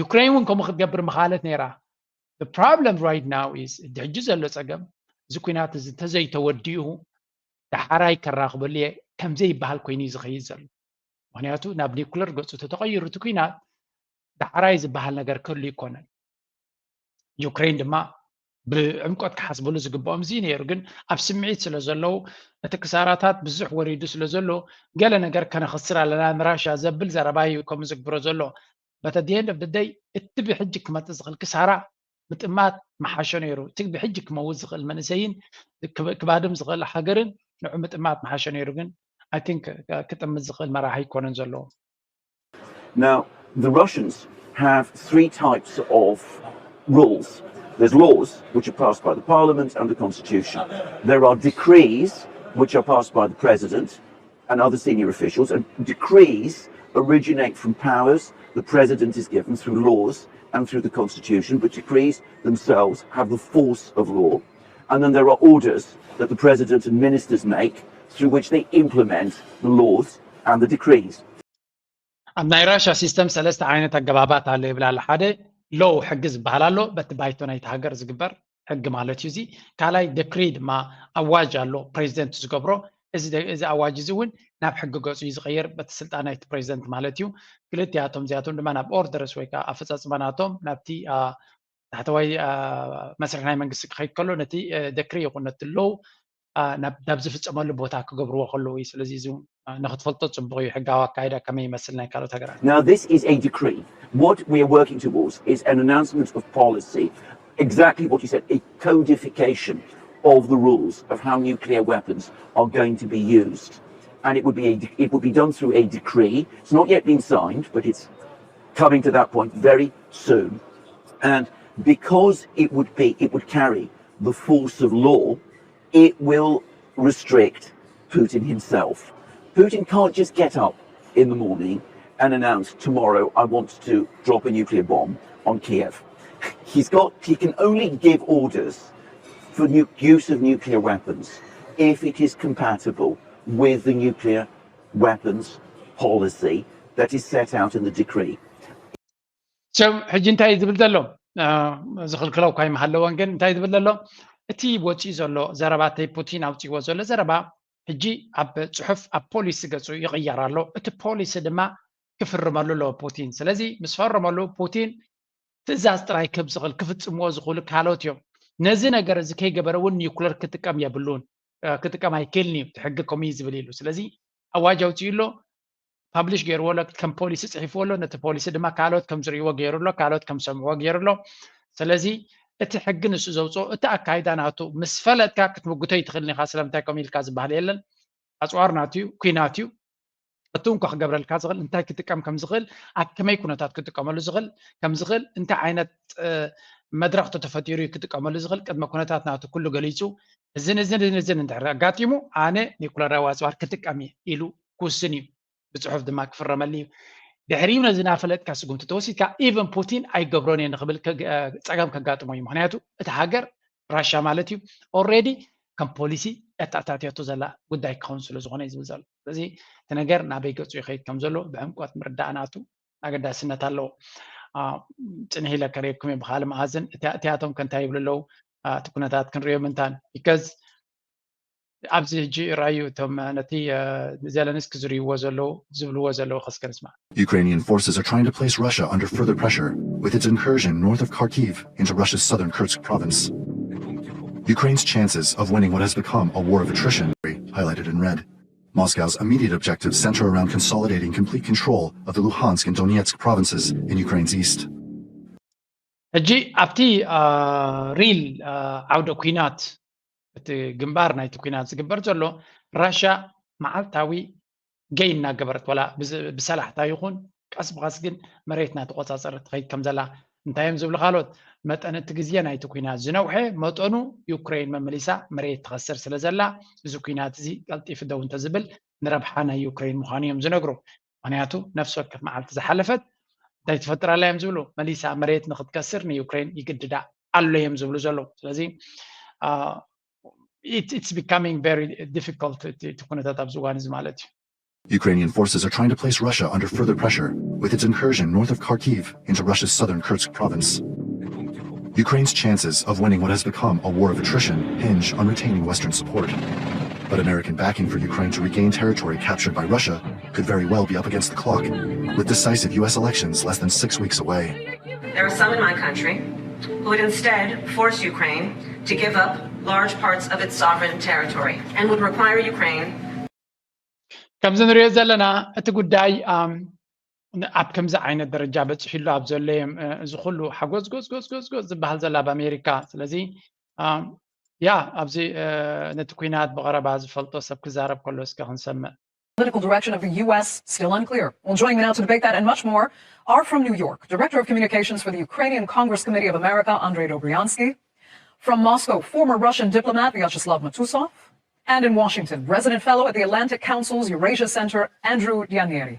ዩክሬን እውን ከምኡ ክትገብር ምኻለት ነይራ። Problem right now is ሕጂ ዘሎ ፀገም እዚ ኩናት እዚ እንተዘይተወዲኡ ዳሓራይ ከራኽበሉ እየ ከምዘይበሃል ኮይኑ እዩ ዝኸይድ ዘሎ። ምክንያቱ ናብ ኒኩለር ገፁ ተተቐይሩ እቲ ኩናት ዳሓራይ ዝበሃል ነገር ክህሉ ይኮነን። ዩክሬን ድማ ብዕምቆት ክሓስብሉ ዝግብኦም እዚ ነይሩ። ግን ኣብ ስምዒት ስለ ዘለዉ እቲ ክሳራታት ብዙሕ ወሪዱ ስለ ዘሎ ገለ ነገር ከነኽስር ኣለና ንራሻ ዘብል ዘረባ እዩ ከም ዝግብሮ ዘሎ። but at the end of the day እቲ ብሕጂ ክመጽእ ዝኽእል ክሳራ ምጥማት መሓሾ ነይሩ። እቲ ብሕጂ ክመውት ዝኽእል መንእሰይን ክባድም ዝኽእል ሃገርን ንዑ ምጥማት መሓሾ ነይሩ። ግን I think ክጥምት ዝኽእል መራሒ ኣይኮነን ዘለዎ። Now, the Russians have three types of rules. There's laws, which are passed by the parliament and the constitution. There are decrees, which are passed by the president and other senior officials. And decrees originate from powers the president is given through laws and through the constitution, but decrees themselves have the force of law. And then there are orders that the president and ministers make through which they implement the laws and the decrees. ኣብ ናይ ራሻ ሲስተም ሰለስተ ዓይነት ኣገባባት ኣሎ ይብል ኣሎ። ሓደ ሎው ሕጊ ዝበሃል ኣሎ፣ በቲ ባይቶ ናይቲ ሃገር ዝግበር ሕጊ ማለት እዩ። እዚ ካልኣይ ደክሪ ድማ ኣዋጅ ኣሎ ፕሬዚደንት ዝገብሮ። እዚ ኣዋጅ እዚ እውን ናብ ሕጊ ገፁ እዩ ዝቐየር በቲ ስልጣን ናይቲ ፕሬዚደንት ማለት እዩ። ክልቲኣቶም እዚኣቶም ድማ ናብ ኦርደርስ ወይ ከዓ ኣፈፃፅማ ናቶም ናብቲ ታሕተዋይ መስርሕ ናይ መንግስቲ ክኸይድ ከሎ ነቲ ደክሪ ይኹን ነቲ ሎው ናብ ዝፍፀመሉ ቦታ ክገብርዎ ከለዉ እዩ። ስለዚ እዚ ንክትፈልጦ ፅቡቅ እዩ፣ ሕጋዊ ኣካይዳ ከመይ ይመስል ናይ ካልኦት ሃገራት። Now, this is a decree. What we are working towards is an announcement of policy, exactly what you said, a codification of the rules of how nuclear weapons are going to be used. And it would be a, it would be done through a decree. It's not yet been signed, but it's coming to that point very soon. And because it would be, it would carry the force of law, it will restrict Putin himself. Putin can't just get up in the morning and announce, "Tomorrow I want to drop a nuclear bomb on Kiev." He's got, he can only give orders for nu-, use of nuclear weapons if it is compatible with the nuclear weapons policy that is set out in the decree. So ሕጂ እንታይ ዝብል ዘሎ? ዝኽልክሎ እኳ ይመሃለዎን፣ ግን እንታይ ዝብል ዘሎ? እቲ ወፂኡ ዘሎ ዘረባ፣ ተይ ፑቲን ኣውፅዎ ዘሎ ዘረባ ሕጂ ኣብ ፅሑፍ፣ ኣብ ፖሊሲ ገፁ ይቕየር ኣሎ። እቲ ፖሊሲ ድማ ክፍርመሉ ኣለዎ ፑቲን። ስለዚ ምስ ፈረመሉ ፑቲን ትእዛዝ ጥራይ ክህብ ዝኽእል፣ ክፍፅምዎ ዝኽእሉ ካልኦት እዮም። ነዚ ነገር እዚ ከይገበረ እውን ኒውክለር ክጥቀም የብሉን፣ ክጥቀም ኣይክእልን እዩ፣ እቲ ሕጊ ከምኡ እዩ ዝብል ኢሉ። ስለዚ ኣዋጅ ኣውፂኡ ኣሎ፣ ፓብሊሽ ገይርዎ ኣሎ፣ ከም ፖሊሲ ፅሒፍዎ ኣሎ። ነቲ ፖሊሲ ድማ ካልኦት ከም ዝርእይዎ ገይሩ ኣሎ፣ ካልኦት ከም ዝሰምዕዎ ገይሩ ኣሎ። ስለዚ እቲ ሕጊ ንሱ ዘውፅኦ፣ እቲ ኣካይዳ ናቱ ምስ ፈለጥካ ክትምጉቶ ይትኽእል ኢኻ። ስለምንታይ ከምኡ ኢልካ ዝበሃል የለን። ኣፅዋር ናቱ እዩ፣ ኩናት እዩ። እቲ እንኳ ክገብረልካ ዝኽእል፣ እንታይ ክጥቀም ከም ዝኽእል፣ ኣብ ከመይ ኩነታት ክጥቀመሉ ዝኽእል ከም ዝኽእል፣ እንታይ ዓይነት መድረኽ ተተፈጢሩ እዩ ክጥቀመሉ ዝኽእል፣ ቅድመ ኩነታት ናቱ ኩሉ ገሊፁ፣ እዝን እዝን እዝን እንድሕር ኣጋጢሙ ኣነ ኒኩለራዊ ኣፅዋር ክጥቀም እየ ኢሉ ክውስን እዩ። ብፅሑፍ ድማ ክፍረመሉ እዩ። ድሕሪኡ ነዚ እናፈለጥካ ስጉምቲ ተወሲድካ ኢቨን ፑቲን ኣይገብሮን እየ ንክብል ጸገም ከጋጥሞ እዩ። ምክንያቱ እቲ ሃገር ራሻ ማለት እዩ ኦልሬዲ ከም ፖሊሲ ኣተኣታትያቶ ዘላ ጉዳይ ክኸውን ስለ ዝኾነ እዩ ዝብል ዘሎ። ስለዚ እቲ ነገር ናበይ ገፁ ይኸይድ ከም ዘሎ ብዕምቆት ምርዳእ ናቱ ኣገዳስነት ኣለዎ። ፅንሕ ኢለ ከርእየኩም እየ ብካልእ መኣዝን እቲኣቶም ከ እንታይ ይብሉ ኣለዉ እቲ ኩነታት ክንሪኦ ምንታን because ኣብዚ ሕጂ ራዩ እቶም ነቲ ዘለንስኪ ዝርእይዎ ዘለዉ ዝብልዎ ዘለዉ ከስከ ንስማ። Ukrainian forces are trying to place Russia under further pressure with its incursion north of Kharkiv into Russia's southern Kursk province. Ukraine's chances of winning what has become a war of attrition highlighted in red. Moscow's immediate objectives center around consolidating complete control of the Luhansk and Donetsk provinces in Ukraine's east. ሕጂ ኣብቲ ሪል ዓውደ ኩናት እቲ ግንባር ናይቲ ኩናት ዝግበር ዘሎ ራሻ መዓልታዊ ገይ እናገበረት ዋላ ብሰላሕታ ይኹን ቀስ ብቐስ ግን መሬት እናተቆፃፀረት ትኸይድ ከም ዘላ እንታይ እዮም ዝብሉ ካልኦት መጠን እቲ ግዜ ናይቲ ኩናት ዝነውሐ መጠኑ ዩክሬን መመሊሳ መሬት ትኸስር ስለ ዘላ እዚ ኩናት እዚ ቀልጢፉ ደው እንተዝብል ንረብሓ ናይ ዩክሬን ምዃኑ እዮም ዝነግሩ። ምክንያቱ ነፍሲ ወከፍ መዓልቲ ዝሓለፈት እንታይ ትፈጥር ኣላ እዮም ዝብሉ መሊሳ መሬት ንክትከስር ንዩክሬን ይግድዳ ኣሎ እዮም ዝብሉ ዘለዉ። ስለዚ it's becoming very difficult እቲ ኩነታት ኣብዚ እዋን እዚ ማለት እዩ። Ukrainian forces are trying to place Russia under further pressure with its incursion north of Kharkiv into Russia's southern Kursk province. Ukraine's chances of winning what has become a war of attrition hinge on retaining Western support. But American backing for Ukraine to regain territory captured by Russia could very well be up against the clock, with decisive U S elections less than six weeks away. There are some in my country who would instead force Ukraine to give up large parts of its sovereign territory and would require Ukraine ከምዚ ንሪኦ ዘለና እቲ ጉዳይ ኣብ ከምዚ ዓይነት ደረጃ በፂሑ ኣሎ ኣብ ዘሎ እዮም እዚ ኩሉ ሓጎዝ ጎዝ ጎዝ ጎዝ ጎዝ ዝበሃል ዘሎ ኣብ ኣሜሪካ። ስለዚ ያ ኣብዚ ነቲ ኩናት ብቐረባ ዝፈልጦ ሰብ ክዛረብ ከሎ እስከ ክንሰምዕ። Political direction of the U S still unclear. Well, joining me now to debate that and much more are from New York, Director of Communications for the Ukrainian Congress Committee of America, Andrei Dobriansky, from Moscow, former Russian diplomat Vyacheslav Matusov, and in Washington, resident fellow at the Atlantic Council's Eurasia Center, Andrew Ranieri.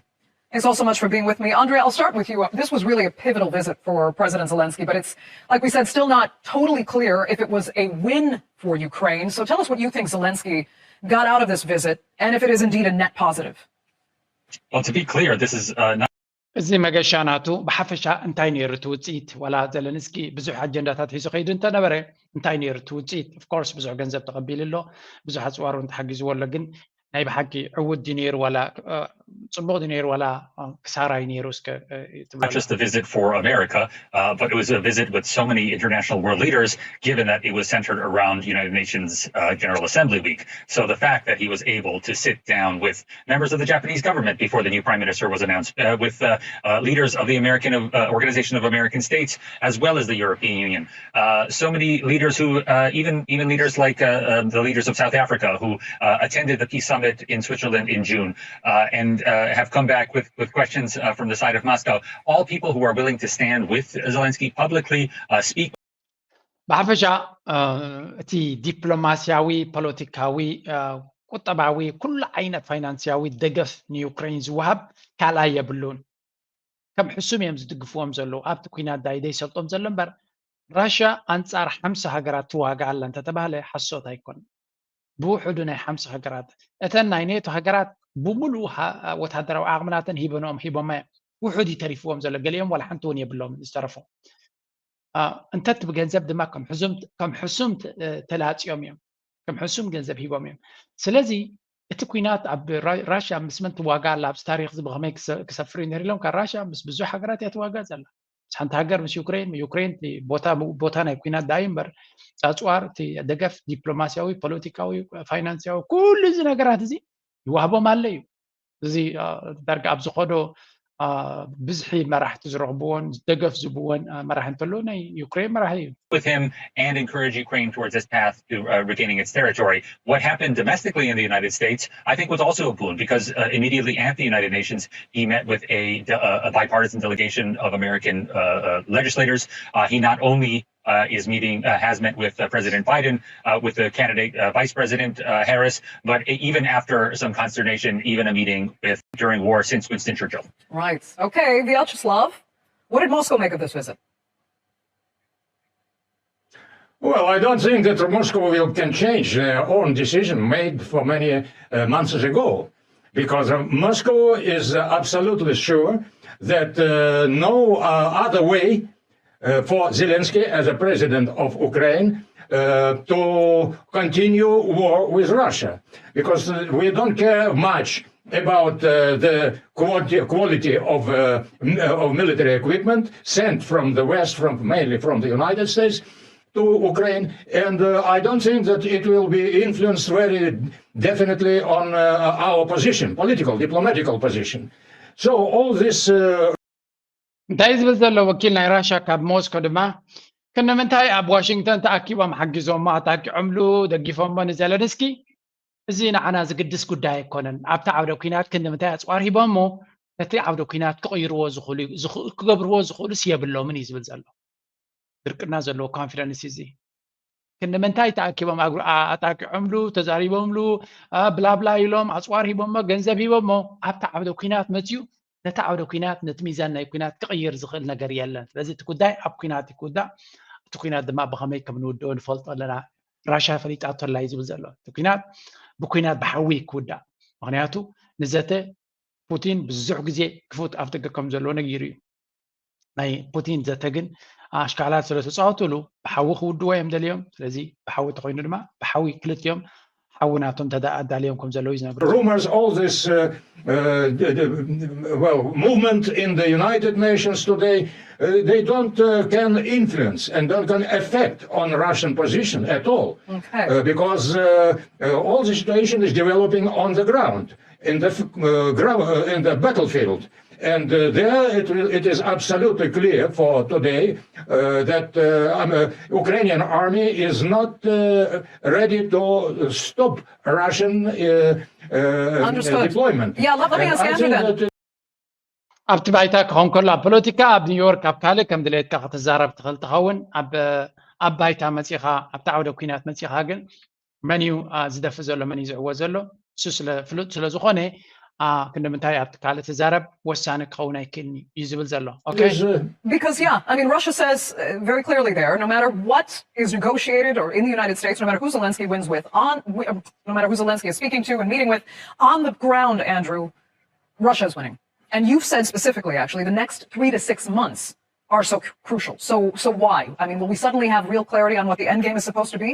Thanks all so much for being with me. Andrei, I'll start with you. This was really a pivotal visit for President Zelensky, but it's, like we said, still not totally clear if it was a win for Ukraine. So tell us what you think Zelensky got out of this visit and if it is indeed a net positive. Well, to be clear, this is uh, not እዚ መገሻ ናቱ ብሓፈሻ እንታይ ነይሩ እቲ ውፅኢት? ዋላ ዘለንስኪ ብዙሕ ኣጀንዳታት ሒዙ ከይዱ እንተነበረ እንታይ ነይሩ እቲ ውፅኢት? ኦፍኮርስ ብዙሕ ገንዘብ ተቐቢሉ ኣሎ፣ ብዙሕ ኣፅዋር እውን ተሓጊዝዎ ኣሎ። ግን ናይ ብሓቂ ዕውት ድዩ ነይሩ ዋላ ጽቡቕ ድዩ ነይሩ ዋላ ክሳራ እዩ ነይሩ? እስከ ትብሎ not just a visit for America, uh, but it was a visit with so many international world leaders, given that it was centered around United Nations uh, General Assembly Week. So the fact that he was able to sit down with members of the Japanese government before the new prime minister was announced, uh, with uh, uh, leaders of the American uh, Organization of American States, as well as the European Union. Uh, so many leaders who, uh, even even leaders like uh, uh, the leaders of South Africa, who uh, attended the peace summit in Switzerland in June, uh, and uh, have come back with with questions uh, from the side of Moscow. All people who are willing to stand with Zelensky publicly, uh, speak. ብሓፈሻ እቲ ዲፕሎማስያዊ ፖለቲካዊ ቁጠባዊ ኩሉ ዓይነት ፋይናንስያዊ ደገፍ ንዩክሬን ዝወሃብ ካልኣይ የብሉን። ከም ሕሱም እዮም ዝድግፍዎም ዘለዉ ኣብቲ ኩናት ዳይ ዘይሰልጦም ዘሎ እምበር ራሽያ ኣንጻር ሓምሳ ሃገራት ትዋጋ ኣላ እንተተባህለ ሓሶት ኣይኮነን። ብውሕዱ ናይ ሓምሳ ሃገራት እተን ናይ ኔቶ ሃገራት ብምሉእ ወታደራዊ ዓቕምናተን ሂበንኦም ሂቦማ እዮም። ውሑድ እዩ ተሪፍዎም ዘሎ፣ ገሊኦም ዋላ ሓንቲ እውን የብሎም ዝተረፉ። እንተት ብገንዘብ ድማ ከም ሕሱም ተላፅዮም እዮም፣ ከም ሕሱም ገንዘብ ሂቦም እዮም። ስለዚ እቲ ኩናት ኣብ ራሽያ ምስ መን ትዋጋ ኣላ ኣብዚ ታሪክ እዚ ብከመይ ክሰፍር እዩ ነር ኢሎም ካብ ራሽያ ምስ ብዙሕ ሃገራት እያ ትዋጋ ዘላ። ምስ ሓንቲ ሃገር ምስ ዩክሬን፣ ዩክሬን ቦታ ናይ ኩናት ዳዩ እምበር ኣፅዋር እቲ ደገፍ ዲፕሎማስያዊ፣ ፖለቲካዊ፣ ፋይናንስያዊ ኩሉ እዚ ነገራት እዚ ይዋህቦም ኣሎ እዩ። እዚ ዳርጋ ኣብ ዝኸዶ ብዝሒ መራሕቲ ዝረኽብዎን ደገፍ ዝብዎን መራሒ እንተሎ ናይ ዩክሬን መራሒ እዩ። with him and encourage Ukraine towards this path to uh, regaining its territory. What happened domestically in the United States, I think, was also a boon because uh, immediately at the United Nations, he met with a, a bipartisan delegation of American uh, legislators. he not only uh, is meeting uh, has met with uh, President Biden, uh, with the candidate uh, Vice President uh, Harris, but even after some consternation, even a meeting with during war since Winston Churchill. Right. Okay, Vyacheslav, what did Moscow make of this visit? Well, I don't think that Moscow will can change their own decision made for many uh, months ago, because uh, Moscow is uh, absolutely sure that uh, no uh, other way uh, for Zelensky as a president of Ukraine uh, to continue war with Russia, because uh, we don't care much about uh, the quality, quality of, uh, of military equipment sent from the West, from mainly from the United States, to Ukraine. And uh, I don't think that it will be influenced very definitely on uh, our position, political, diplomatical position. So all this. Uh, እንታይ ዝብል ዘሎ ወኪል ናይ ራሽያ ካብ ሞስኮ ድማ ክንምንታይ ኣብ ዋሽንግተን ተኣኪቦም ሓጊዞሞ ኣጣቂዖምሉ፣ ደጊፎሞ ንዘለንስኪ? እዚ ንዓና ዝግድስ ጉዳይ ኣይኮነን። ኣብቲ ዓውደ ኲናት ክንዲ ምንታይ ኣጽዋር ሂቦሞ ነቲ ዓውደ ኲናት ክቕይርዎ ዝኽእሉ ክገብርዎ ዝኽእሉስ የብሎምን እዩ ዝብል ዘሎ። ድርቅና ዘለዎ ኮንፊደንስ እዚ ክንዲ ምንታይ ተኣኪቦም ኣጣቂዖምሉ፣ ተዛሪቦምሉ፣ ብላብላ ኢሎም ኣጽዋር ሂቦሞ፣ ገንዘብ ሂቦሞ ኣብቲ ዓውደ ኲናት መፅዩ ነቲ ዓውደ ኲናት ነቲ ሚዛን ናይ ኲናት ክቕይር ዝኽእል ነገር የለን። ስለዚ እቲ ጉዳይ ኣብ ኲናት ይክውዳእ። እቲ ኲናት ድማ ብኸመይ ከም ንውድኦ ንፈልጦ ኣለና። ራሽያ ፈሊጣቶ ኣላ እዩ ዝብል ዘሎ። እቲ ኲናት ብኲናት ብሓዊ ክውዳእ። ምኽንያቱ ንዘተ ፑቲን ብዙሕ ግዜ ክፉት ኣፍ ደገ ከም ዘለዎ ነጊሩ እዩ። ናይ ፑቲን ዘተ ግን ኣሽካላት ስለ ተፃወቱሉ ብሓዊ ክውድዎ እዮም ደልዮም። ስለዚ ብሓዊ ተኮይኑ ድማ ብሓዊ ክልቲኦም ሓዊ ናቶም ኣዳልዮም ከም ዘለዉ እዩ ዝነግሩ። Rumors, all this uh, uh, well, movement in the United Nations today, uh, they don't uh, can influence and don't can affect on Russian position at all. Okay. Uh, because uh, uh, all the situation is developing on the ground. in the f- uh, ground uh, in the battlefield. And uh, there it, will- it is absolutely clear for today uh, that uh, um, uh, Ukrainian army is not uh, ready to stop Russian uh, uh, Understood. deployment. Yeah, let- let me And ask I Andrew think then. that ኣብቲ ባይታ ክኸውን ከሎ ኣብ ፖለቲካ ኣብ ኒውዮርክ ኣብ ካልእ ከም ድሌትካ ክትዛረብ ትኽእል ትኸውን። ኣብ ኣብ ባይታ መፂኻ ኣብቲ ዓውደ ኩናት መፂኻ ግን መን እዩ አ፣ ዝደፍእ ዘሎ መን እዩ ዝዕወት ዘሎ እሱ ስለ ፍሉጥ ስለ ዝኾነ አ፣ ክንዲ ምንታይ ኣብቲ ካልእ ትዛረብ ወሳኒ ክኸውን ኣይክእልኒ እዩ ዝብል ዘሎ። ኦኬ is, uh, Because, yeah, I mean, Russia says uh, very clearly there, no matter what is negotiated or in the United States, no matter who Zelensky wins with, on, w- um, no matter who Zelensky is speaking to and meeting with, on the ground, Andrew, Russia is winning. And you've said specifically, actually, the next three to six months are so cr- crucial. So, so why? I mean, will we suddenly have real clarity on what the end game is supposed to be?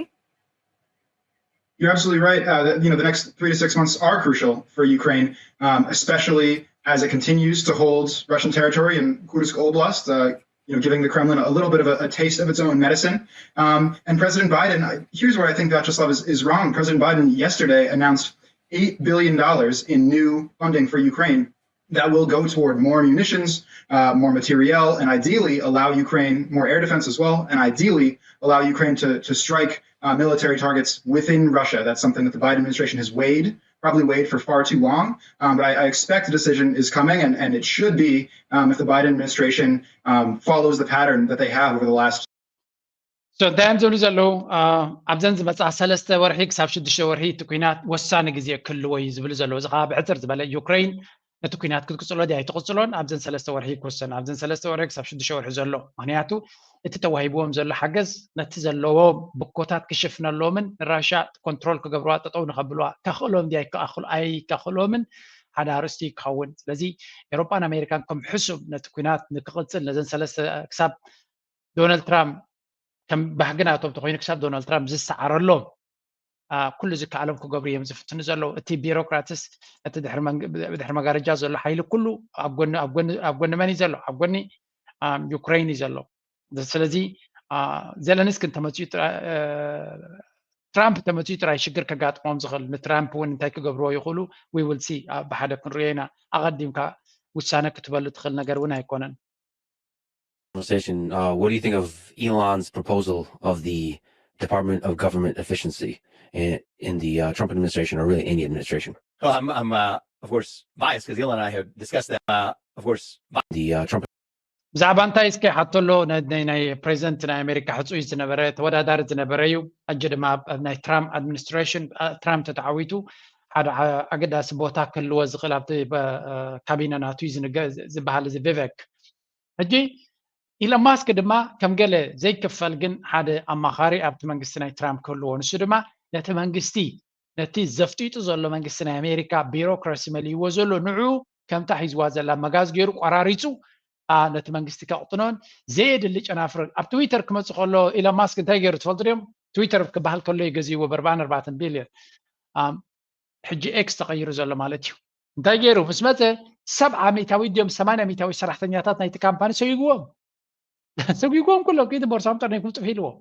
You're absolutely right. Uh, that, you know, the next three to six months are crucial for Ukraine, um, especially as it continues to hold Russian territory in Kursk Oblast. Uh, you know, giving the Kremlin a little bit of a, a taste of its own medicine. Um, and President Biden, I- here's where I think Vyacheslav is, is wrong. President Biden yesterday announced eight billion dollars in new funding for Ukraine that will go toward more munitions, uh, more materiel, and ideally allow Ukraine more air defense as well, and ideally allow Ukraine to, to strike uh, military targets within Russia. That's something that the Biden administration has weighed, probably weighed for far too long. Um, but I, I expect a decision is coming, and, and it should be um, if the Biden administration um, follows the pattern that they have over the last So እንታይ እዮም ዝብሉ ዘለዉ? አ፣ ኣብዘን ዝመፅኣ ሰለስተ ወርሒ ክሳብ ሽዱሽተ ወርሒ እቲ ኩናት ወሳኒ ግዜ ክህልዎ እዩ ዝብሉ ዘለዉ። እዚ ከዓ ብሕፅር ዝበለ ዩክሬን ነቲ ኩናት ክትቅፅሎ ድያ ኣይትቕፅሎን ኣብዘን ሰለስተ ወርሒ ይክወሰን። ኣብዘን ሰለስተ ወርሒ ክሳብ ሽዱሽተ ወርሒ ዘሎ፣ ምክንያቱ እቲ ተዋሂብዎም ዘሎ ሓገዝ ነቲ ዘለዎ ብኮታት ክሽፍነሎምን ንራሻ ኮንትሮል ክገብርዋ ጠጠው ንኸብልዋ ከኽእሎም ድያ ኣይከኣኽሉ- ኣይከኽእሎምን ሓደ ኣርእስቲ ክኸውን። ስለዚ ኤሮጳን ኣሜሪካን ከም ሕሱም ነቲ ኩናት ንክቕፅል ነዘን ሰለስተ ክሳብ ዶናልድ ትራምፕ ከም ባህግና እቶም ተኮይኑ ክሳብ ዶናልድ ትራምፕ ዝሰዓረሎም ኩሉ ዝከኣሎም ክገብሩ እዮም ዝፍትኑ ዘለዉ። እቲ ቢሮክራትስ እቲ ድሕሪ መጋረጃ ዘሎ ሓይሊ ኩሉ ኣብ ጎኒ መን እዩ ዘሎ? ኣብ ጎኒ ዩክሬን እዩ ዘሎ። ስለዚ ዘለንስኪ እንተመፅኡ ትራምፕ ተመፅኡ ጥራይ ሽግር ከጋጥሞም ዝኽእል። ንትራምፕ እውን እንታይ ክገብርዎ ይኽእሉ we will see። ብሓደ ክንሪኦ ኢና። ኣቐዲምካ ውሳነ ክትበሉ ትኽእል ነገር እውን ኣይኮነን። Conversation. Uh, what do you think of Elon's proposal of the Department of Government Efficiency in, in the uh, Trump administration, or really any administration? Well, I'm, I'm uh, of course biased because Elon and I have discussed that. Uh, of course, The uh, Trump ብዛዕባ እንታይ እስከ ሓቶ ኣሎ? ናይ ፕሬዚደንት ናይ ኣሜሪካ ሕፁይ ዝነበረ ተወዳዳሪ ዝነበረ እዩ። ሕጂ ድማ ኣብ ናይ ትራምፕ ኣድሚኒስትሬሽን ትራምፕ ተተዓዊቱ ሓደ ኣገዳሲ ቦታ ክህልዎ ዝኽእል ኣብቲ ካቢነ ናቱ ዝበሃል እዚ ቪቨክ። ሕጂ ኢሎን ማስክ ድማ ከም ገለ ዘይክፈል ግን ሓደ ኣማኻሪ ኣብቲ መንግስቲ ናይ ትራምፕ ክህልዎ፣ ንሱ ድማ ነቲ መንግስቲ ነቲ ዘፍጢጡ ዘሎ መንግስቲ ናይ ኣሜሪካ ቢሮክራሲ መሊእዎ ዘሎ ንዑ ከምታ ሒዝዋ ዘላ መጋዝ ገይሩ ቆራሪፁ ነቲ መንግስቲ ከቕጥኖን ዘየድሊ ጨናፍር ኣብ ትዊተር ክመፅእ ከሎ ኢሎን ማስክ እንታይ ገይሩ ትፈልጡ ድዮም? ትዊተር ክበሃል ከሎ እዩ ገዚእዎ በርባን ኣርባዕተን ቢልዮን። ሕጂ ኤክስ ተቐይሩ ዘሎ ማለት እዩ። እንታይ ገይሩ ምስ መፀ ሰብዓ ሚእታዊት ድዮም ሰማንያ ሚእታዊት ሰራሕተኛታት ናይቲ ካምፓኒ ሰጉግዎም ሰጉግዎም ኩሎም ከይዲ ቦርሳም ጠርኒፉ ጥፍ ኢልዎም።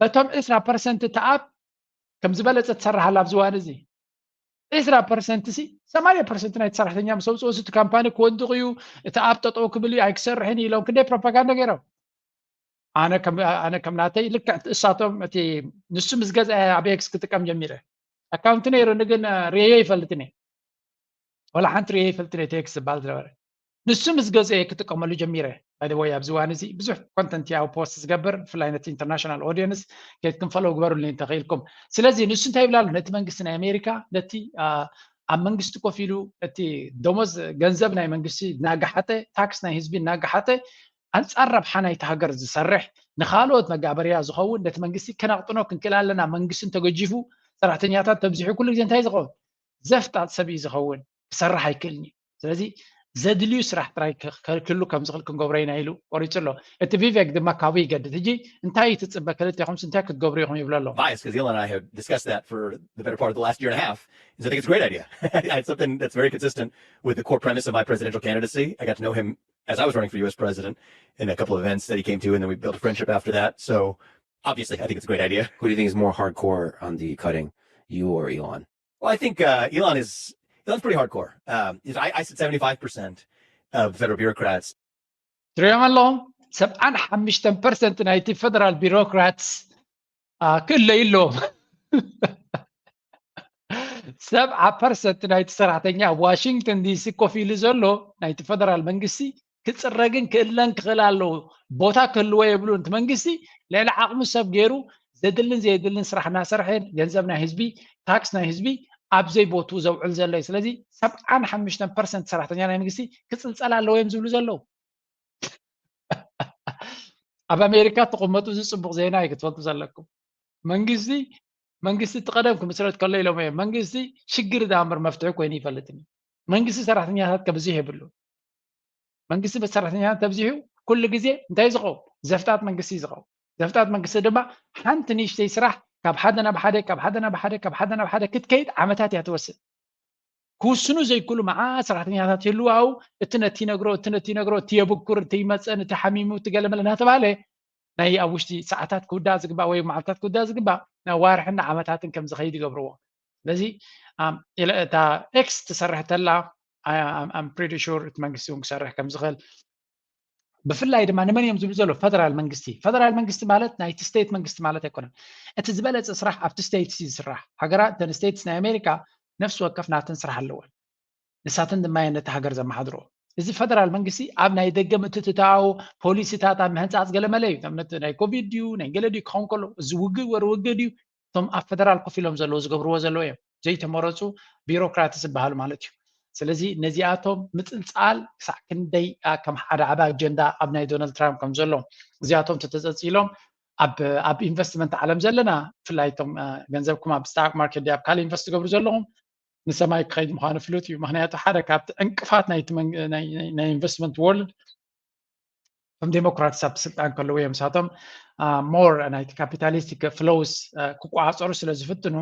በቶም ዕስራ ፐርሰንት እቲ ኣፕ ከም ዝበለፀ ትሰርሓላ ኣብዚ እዋን እዚ ዕስራ ፐርሰንት ሲ ሰማንያ ፐርሰንት ናይቲ ሰራሕተኛ ምስ ኣውፅኦ እቲ ካምፓኒ ክወድቕ እዩ። እቲ ኣፕ ጠጠው ክብል እዩ ኣይክሰርሕን እዩ ኢሎም ክንደይ ፕሮፓጋንዳ ገይሮም። ኣነ ከም ኣነ ከም ናተይ ልክዕ እሳቶም እቲ ንሱ ምስ ገዝአ ኣብ ኤክስ ክጥቀም ጀሚረ። ኣካውንት ነይሩኒ ግን ርእየ ይፈልጥን እየ። ዋላ ሓንቲ ርእየ ይፈልጥን እየ እቲ ኤክስ ዝበሃል ዝነበረ። ንሱ ምስ ገዝአ ክጥቀመሉ ጀሚረ። ባይ ዘ ወይ ኣብዚ እዋን እዚ ብዙሕ ኮንተንት ያው ፖስት ዝገብር ብፍላይ ነቲ ኢንተርናሽናል ኦዲየንስ ከይድኩም ፈለው ግበሩልኒ እንተኽኢልኩም። ስለዚ ንሱ እንታይ ይብል ኣሎ? ነቲ መንግስቲ ናይ ኣሜሪካ ነቲ ኣብ መንግስቲ ኮፍ ኢሉ እቲ ደሞዝ ገንዘብ ናይ መንግስቲ እናገሓጠ ታክስ ናይ ህዝቢ እናገሓጠ ኣንፃር ረብሓ ናይቲ ሃገር ዝሰርሕ ንካልኦት መጋበርያ ዝኸውን ነቲ መንግስቲ ከነቕጥኖ ክንክእል ኣለና። መንግስቲ እንተገጂፉ ሰራሕተኛታት ተብዚሑ ኩሉ ግዜ እንታይ ዝኸውን ዘፍጣጥ ሰብ እዩ ዝኸውን። ክሰርሕ ኣይክእልን እዩ። ስለዚ ዘድልዩ ስራሕ ጥራይ ክህሉ ከም ዝኽእል ክንገብሮ ኢና ኢሉ ቆሪፁ ኣሎ። እቲ ቪቬክ ድማ ካብኡ ይገድድ። ሕጂ እንታይ እዩ ትፅበ? ክልቴኹምስ እንታይ ክትገብሩ ኢኹም ይብሎ ኣሎ። Bias because Elon and I have discussed that for the better part of the last year and a half. Is I think it's a great idea. It's something that's very consistent with the core premise of my presidential candidacy. I got to know him as I was running for U S president in a couple of events that he came to, and then we built a friendship after that. So obviously, I think it's a great idea. Who do you think is more hardcore on the cutting, you or Elon? Well, I think uh, Elon is That's pretty hardcore. Um, is I, I said seventy-five percent of federal bureaucrats. ትሪኦም ኣለኹም። ሰብዓን ሓሙሽተን ፐርሰንት ናይቲ ፌደራል ቢሮክራትስ ክእለዩ ኣለዎም። ሰብዓ ፐርሰንት ናይቲ ሰራሕተኛ ኣብ ዋሽንግተን ዲሲ ኮፍ ኢሉ ዘሎ ናይቲ ፌደራል መንግስቲ ክፅረ ግን ክእለን ክኽእል ኣለዎ። ቦታ ክህልዎ የብሉን። እቲ መንግስቲ ልዕሊ ዓቕሚ ሰብ ገይሩ ዘድልን ዘየድልን ስራሕ እናሰርሐ ገንዘብ ናይ ህዝቢ፣ ታክስ ናይ ህዝቢ ኣብ ዘይቦቱ ዘውዕል ዘሎ እዩ። ስለዚ ሰብዓን ሓሙሽተን ፐርሰንት ሰራሕተኛ ናይ መንግስቲ ክፅልፀል ኣለዎ እዮም ዝብሉ ዘለዉ። ኣብ ኣሜሪካ ትቕመጡ፣ እዚ ፅቡቕ ዜና እዩ ክትፈልጡ ዘለኩም። መንግስቲ መንግስቲ እቲ ቀደም ክምስረት ከሎ ኢሎም እዮም። መንግስቲ ሽግር ዳምር መፍትሒ ኮይኑ ይፈልጥን እዩ። መንግስቲ ሰራሕተኛታት ከብዝሕ የብሉ። መንግስቲ ሰራሕተኛታት ተብዚሑ ኩሉ ግዜ እንታይ ዝኸውን? ዘፍጣጥ መንግስቲ እዩ ዝኸውን። ዘፍጣጥ መንግስቲ ድማ ሓንቲ ንእሽተይ ስራሕ ካብ ሓደ ናብ ሓደ ካብ ሓደ ናብ ሓደ ካብ ሓደ ናብ ሓደ ክትከይድ ዓመታት እያ ትወስድ። ክውስኑ ዘይክእሉ መዓ ሰራሕተኛታት ይህልዋው። እቲ ነቲ ነግሮ እቲ ነቲ ነግሮ እቲ የብኩር እቲ ይመፀን እቲ ሓሚሙ እቲ ገለመለ እናተባሃለ ናይ ኣብ ውሽጢ ሰዓታት ክውዳእ ዝግባእ ወይ መዓልታት ክውዳእ ዝግባእ ናብ ዋርሕን ዓመታትን ከም ዝኸይድ ይገብርዎ። ስለዚ እታ ኤክስ ትሰርሕ ተላ ኣም ፕሪቲ ሹር እቲ መንግስቲ እውን ክሰርሕ ከም ዝኽእል ብፍላይ ድማ ንመን እዮም ዝብሉ ዘሎ ፈደራል መንግስቲ ፈደራል መንግስቲ ማለት ናይቲ ስቴት መንግስቲ ማለት ኣይኮነን። እቲ ዝበለፀ ስራሕ ኣብቲ ስቴትስ እዩ ዝስራሕ። ሃገራት እተን ስቴትስ ናይ ኣሜሪካ ነፍሲ ወከፍ ናተን ስራሕ ኣለወን። ንሳተን ድማ እየን ነቲ ሃገር ዘመሓድርኦ። እዚ ፈደራል መንግስቲ ኣብ ናይ ደገ ምትእትታው ፖሊሲታት ኣብ ምህንፃፅ ገለመለ እዩ። ንኣብነት ናይ ኮቪድ ድዩ ናይ ገለ ድዩ ክኸውን ከሎ እዚ ውግእ ወር ውግእ ድዩ እቶም ኣብ ፈደራል ኮፍ ኢሎም ዘለዉ ዝገብርዎ ዘለዉ እዮም። ዘይተመረፁ ቢሮክራትስ ዝበሃሉ ማለት እዩ። ስለዚ ነዚኣቶም ምፅልፃል ክሳዕ ክንደይ ከም ሓደ ዓቢ ኣጀንዳ ኣብ ናይ ዶናልድ ትራምፕ ከም ዘሎ እዚኣቶም ተተፀፂሎም ኣብ ኢንቨስትመንት ዓለም ዘለና ብፍላይ እቶም ገንዘብኩም ኣብ ስታክ ማርኬት ኣብ ካልእ ኢንቨስት ትገብሩ ዘለኹም ንሰማይ ክኸይድ ምዃኑ ፍሉጥ እዩ። ምክንያቱ ሓደ ካብቲ ዕንቅፋት ናይ ኢንቨስትመንት ወርልድ እቶም ዴሞክራትስ ኣብቲ ስልጣን ከለዉ እዮም ንሳቶም ሞር ናይቲ ካፒታሊስቲክ ፍሎውስ ክቆፃፀሩ ስለ ዝፍትኑ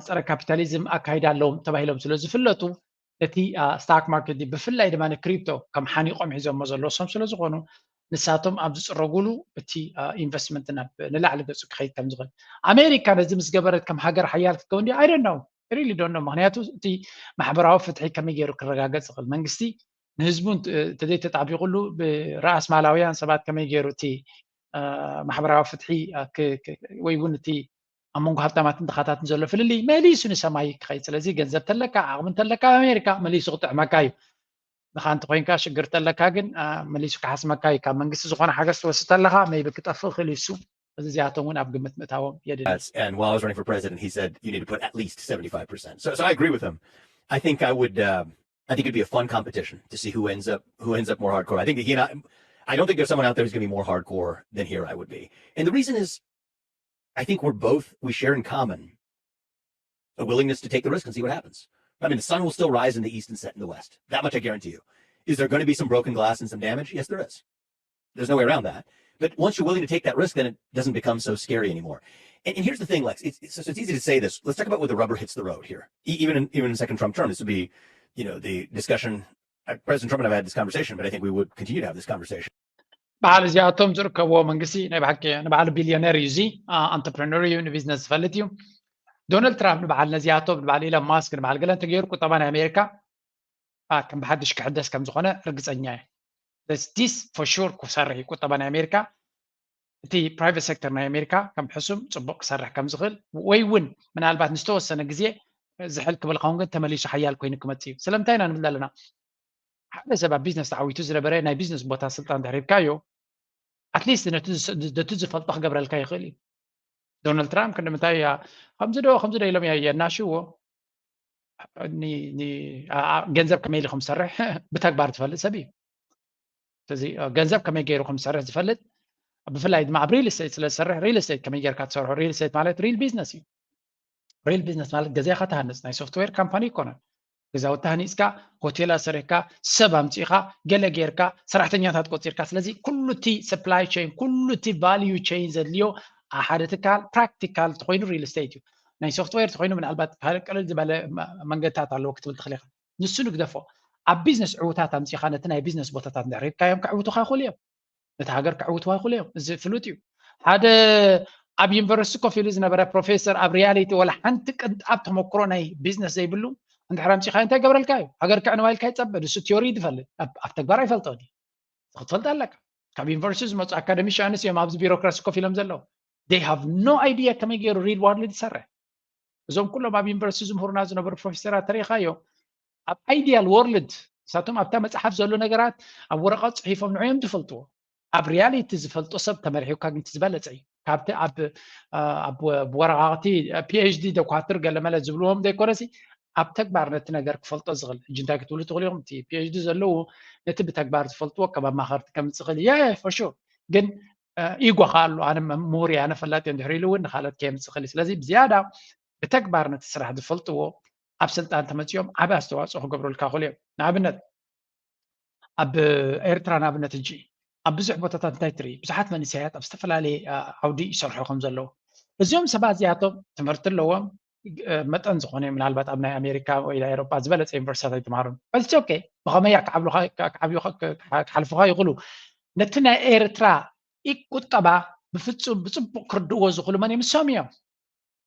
ፀረ ካፒታሊዝም ኣካይዳ ኣለዎም ተባሂሎም ስለ ዝፍለጡ እቲ ስታክ ማርኬት ብፍላይ ድማ ንክሪፕቶ ከም ሓኒቆም ሒዞሞ ዘለዉ እሶም ስለ ዝኾኑ ንሳቶም ኣብ ዝፅረጉሉ እቲ ኢንቨስትመንት ናብ ንላዕሊ ገፁ ክኸይድ ከም ዝኽእል ኣሜሪካ ነዚ ምስ ገበረት ከም ሃገር ሓያል ክትከውን ድያ? I don't know, really don't know። ምክንያቱ እቲ ማሕበራዊ ፍትሒ ከመይ ገይሩ ክረጋገፅ ይኽእል? መንግስቲ ንህዝቡ እንተዘይተጣቢቁሉ ብረኣስ ማላውያን ሰባት ከመይ ገይሩ እቲ ማሕበራዊ ፍትሒ ወይ እውን እቲ ኣብ መንጎ ሃብታማትን ድኻታትን ዘሎ ፍልልይ መሊሱ ንሰማይ ክኸይድ። ስለዚ ገንዘብ ተለካ ዓቕሚ እንተለካ ኣብ ኣሜሪካ መሊሱ ክጥዕመካ እዩ። ድኻ እንተኮይንካ ሽግር ተለካ ግን መሊሱ ክሓስመካ እዩ። ካብ መንግስቲ ዝኾነ ሓገዝ ትወስድ ተለካ maybe ክጠፍእ ይኽእል እዩ እሱ። እዚ እዚኣቶም እውን ኣብ ግምት ምእታዎም የድሊ። And while I was running for president, he said you need to put at least seventy-five percent. So, so I agree with him. I think I would. Uh, I think it'd be a fun competition to see who ends up who ends up more hardcore. I think he and I. I don't think there's someone out there who's going to be more hardcore than here I would be. And the reason is, I think we're both we share in common a willingness to take the risk and see what happens. I mean, the sun will still rise in the east and set in the west. That much I guarantee you. Is there going to be some broken glass and some damage? Yes, there is. There's no way around that. But once you're willing to take that risk, then it doesn't become so scary anymore. And, and here's the thing, Lex. It's, it's, it's easy to say this. Let's talk about where the rubber hits the road here. E- Even in, even in the second Trump term, this would be, you know, the discussion. Uh, President Trump and I've had this conversation, but I think we would continue to have this conversation. በዓል እዚኣቶም ዝርከብዎ መንግስቲ ናይ ብሓቂ ንበዓሉ ቢልዮነር እዩ። እዚ ኣንተርፕረነር እዩ፣ ንቢዝነስ ዝፈልጥ እዩ። ዶናልድ ትራምፕ ንበዓል ነዚኣቶም ንበዓል ኢሎን ማስክ ንበዓል ገለ እንተገይሩ ቁጠባ ናይ ኣሜሪካ ከም ብሓድሽ ክሕደስ ከም ዝኾነ ርግፀኛ እየ። ዲስ ፎር ሹር ክሰርሕ እዩ። ቁጠባ ናይ ኣሜሪካ እቲ ፕራይቨት ሴክተር ናይ ኣሜሪካ ከም ሕሱም ፅቡቅ ክሰርሕ ከም ዝኽእል ወይ እውን ምናልባት ንዝተወሰነ ግዜ ዝሕል ክብል ኸውን ግን ተመሊሱ ሓያል ኮይኑ ክመፅእ እዩ። ስለምንታይ ኢና ንብል ዘለና? ሓደ ሰብ ኣብ ቢዝነስ ተዓዊቱ ዝነበረ ናይ ቢዝነስ ቦታ ስልጣን ድሕር ሂብካዮ ኣትሊስት ነቲ ዝፈልጦ ክገብረልካ ይኽእል እዩ። ዶናልድ ትራምፕ ክንዲ ምንታይ ከምዚ ዶ ከምዚ ዶ ኢሎም የናሽዎ ገንዘብ ከመይ ኢሉ ከም ዝሰርሕ ብተግባር ዝፈልጥ ሰብ እዩ። ስለዚ ገንዘብ ከመይ ገይሩ ከም ዝሰርሕ ዝፈልጥ ብፍላይ ድማ ኣብ ሪል ስቴት ስለ ዝሰርሕ ሪል ስቴት ከመይ ጌርካ ትሰርሖ ሪል ስቴት ማለት ሪል ቢዝነስ እዩ። ሪል ቢዝነስ ማለት ገዛኻ ትሃንፅ ናይ ሶፍትዌር ካምፓኒ ይኮነን። ገዛውቲ ሃኒፅካ ሆቴላት ሰሪሕካ ሰብ ኣምፂእካ ገለ ጌርካ ሰራሕተኛታት ቆፂርካ ስለዚ ኩሉ እቲ ሰፕላይ ቸይን ኩሉ እቲ ቫልዩ ቸይን ዘድልዮ ሓደ ትካል ፕራክቲካል ተኮይኑ ሪል ስቴት እዩ። ናይ ሶፍትዌር ተኮይኑ ምናልባት ካልእ ቅልል ዝበለ መንገድታት ኣለዎ ክትብል ትኽእል ኢኻ። ንሱ ንግደፎ ኣብ ቢዝነስ ዕውታት ኣምፂእካ ነቲ ናይ ቢዝነስ ቦታታት እንድሕር ሂብካዮም ከዕውቱካ ይኽእሉ እዮም። ነቲ ሃገር ከዕውትዋ ይኽእሉ እዮም። እዚ ፍሉጥ እዩ። ሓደ ኣብ ዩኒቨርሲቲ ኮፍ ኢሉ ዝነበረ ፕሮፌሰር ኣብ ሪያሊቲ ወላ ሓንቲ ቅንጣብ ተመክሮ ናይ ቢዝነስ ዘይብሉ እንድሕር ኣምፂኻዮ እንታይ ገብረልካ እዩ? ሃገር ክዕንዋ ኢልካ ይፀበ። ንሱ ቲዮሪ ዝፈልጥ ኣብ ኣብ ተግባር ኣይፈልጦን እዩ። ክትፈልጥ ኣለካ። ካብ ዩኒቨርሲቲ ዝመፁ ኣካደሚሽያንስ እዮም ኣብዚ ቢሮክራሲ ኮፍ ኢሎም ዘለዉ። They have no idea ከመይ ገይሩ ሪል ዋርልድ ይሰርሕ። እዞም ኩሎም ኣብ ዩኒቨርሲቲ ዝምህሩና ዝነበሩ ፕሮፌሰራት ተሪኢኻዮ ኣብ ኣይዲያል ወርልድ ንሳቶም ኣብታ መፅሓፍ ዘሎ ነገራት ኣብ ወረቐት ፅሒፎም ንዕዮም ዝፈልጥዎ። ኣብ ሪያሊቲ ዝፈልጦ ሰብ ተመርሒውካ ግን እቲ ዝበለፀ እዩ። ካብቲ ኣብ ኣብ ወረቃቅቲ ፒኤችዲ ደኳትር ገለመለ ዝብልዎም ዘይኮነሲ ኣብ ተግባር ነቲ ነገር ክፈልጦ ዝኽእል ሕጂ እንታይ ክትብሉ ትኽእሉ ኢኹም። እቲ ፒኤችዲ ዘለዉ ነቲ ብተግባር ዝፈልጥዎ ከም ኣማኸርቲ ከምፅእ ይኽእል እየ for sure። ግን ኢጎ ከዓ ኣሎ። ኣነ ምሁር እየ፣ ኣነ ፈላጥ እየ እንድሕር ኢሉ እውን ንካልኦት ከየምፅእ ይኽእል እዩ። ስለዚ ብዝያዳ ብተግባር ነቲ ስራሕ ዝፈልጥዎ ኣብ ስልጣን ተመፂኦም ዓቢ ኣስተዋፅኦ ክገብሩልካ ይኽእሉ እዮም። ንኣብነት ኣብ ኤርትራ ንኣብነት ሕጂ ኣብ ብዙሕ ቦታታት እንታይ ትርኢ? ብዙሓት መንእሰያት ኣብ ዝተፈላለየ ዓውዲ ይሰርሑ ከም ዘለዉ። እዚኦም ሰባት እዚኣቶም ትምህርቲ ኣለዎም፣ መጠን ዝኾነ ምናልባት ኣብ ናይ ኣሜሪካ ወይ ናይ ኤሮጳ ዝበለፀ ዩኒቨርሲታት ኣይተምሃሩን። But it's okay። ብኸመይ ክዓብሉኻ ክዓብዩኻ ክሓልፉኻ ይኽእሉ። ነቲ ናይ ኤርትራ ቁጠባ ብፍጹም ብጽቡቕ ክርድእዎ ዝኽእሉ መን እዮም? ንሶም እዮም።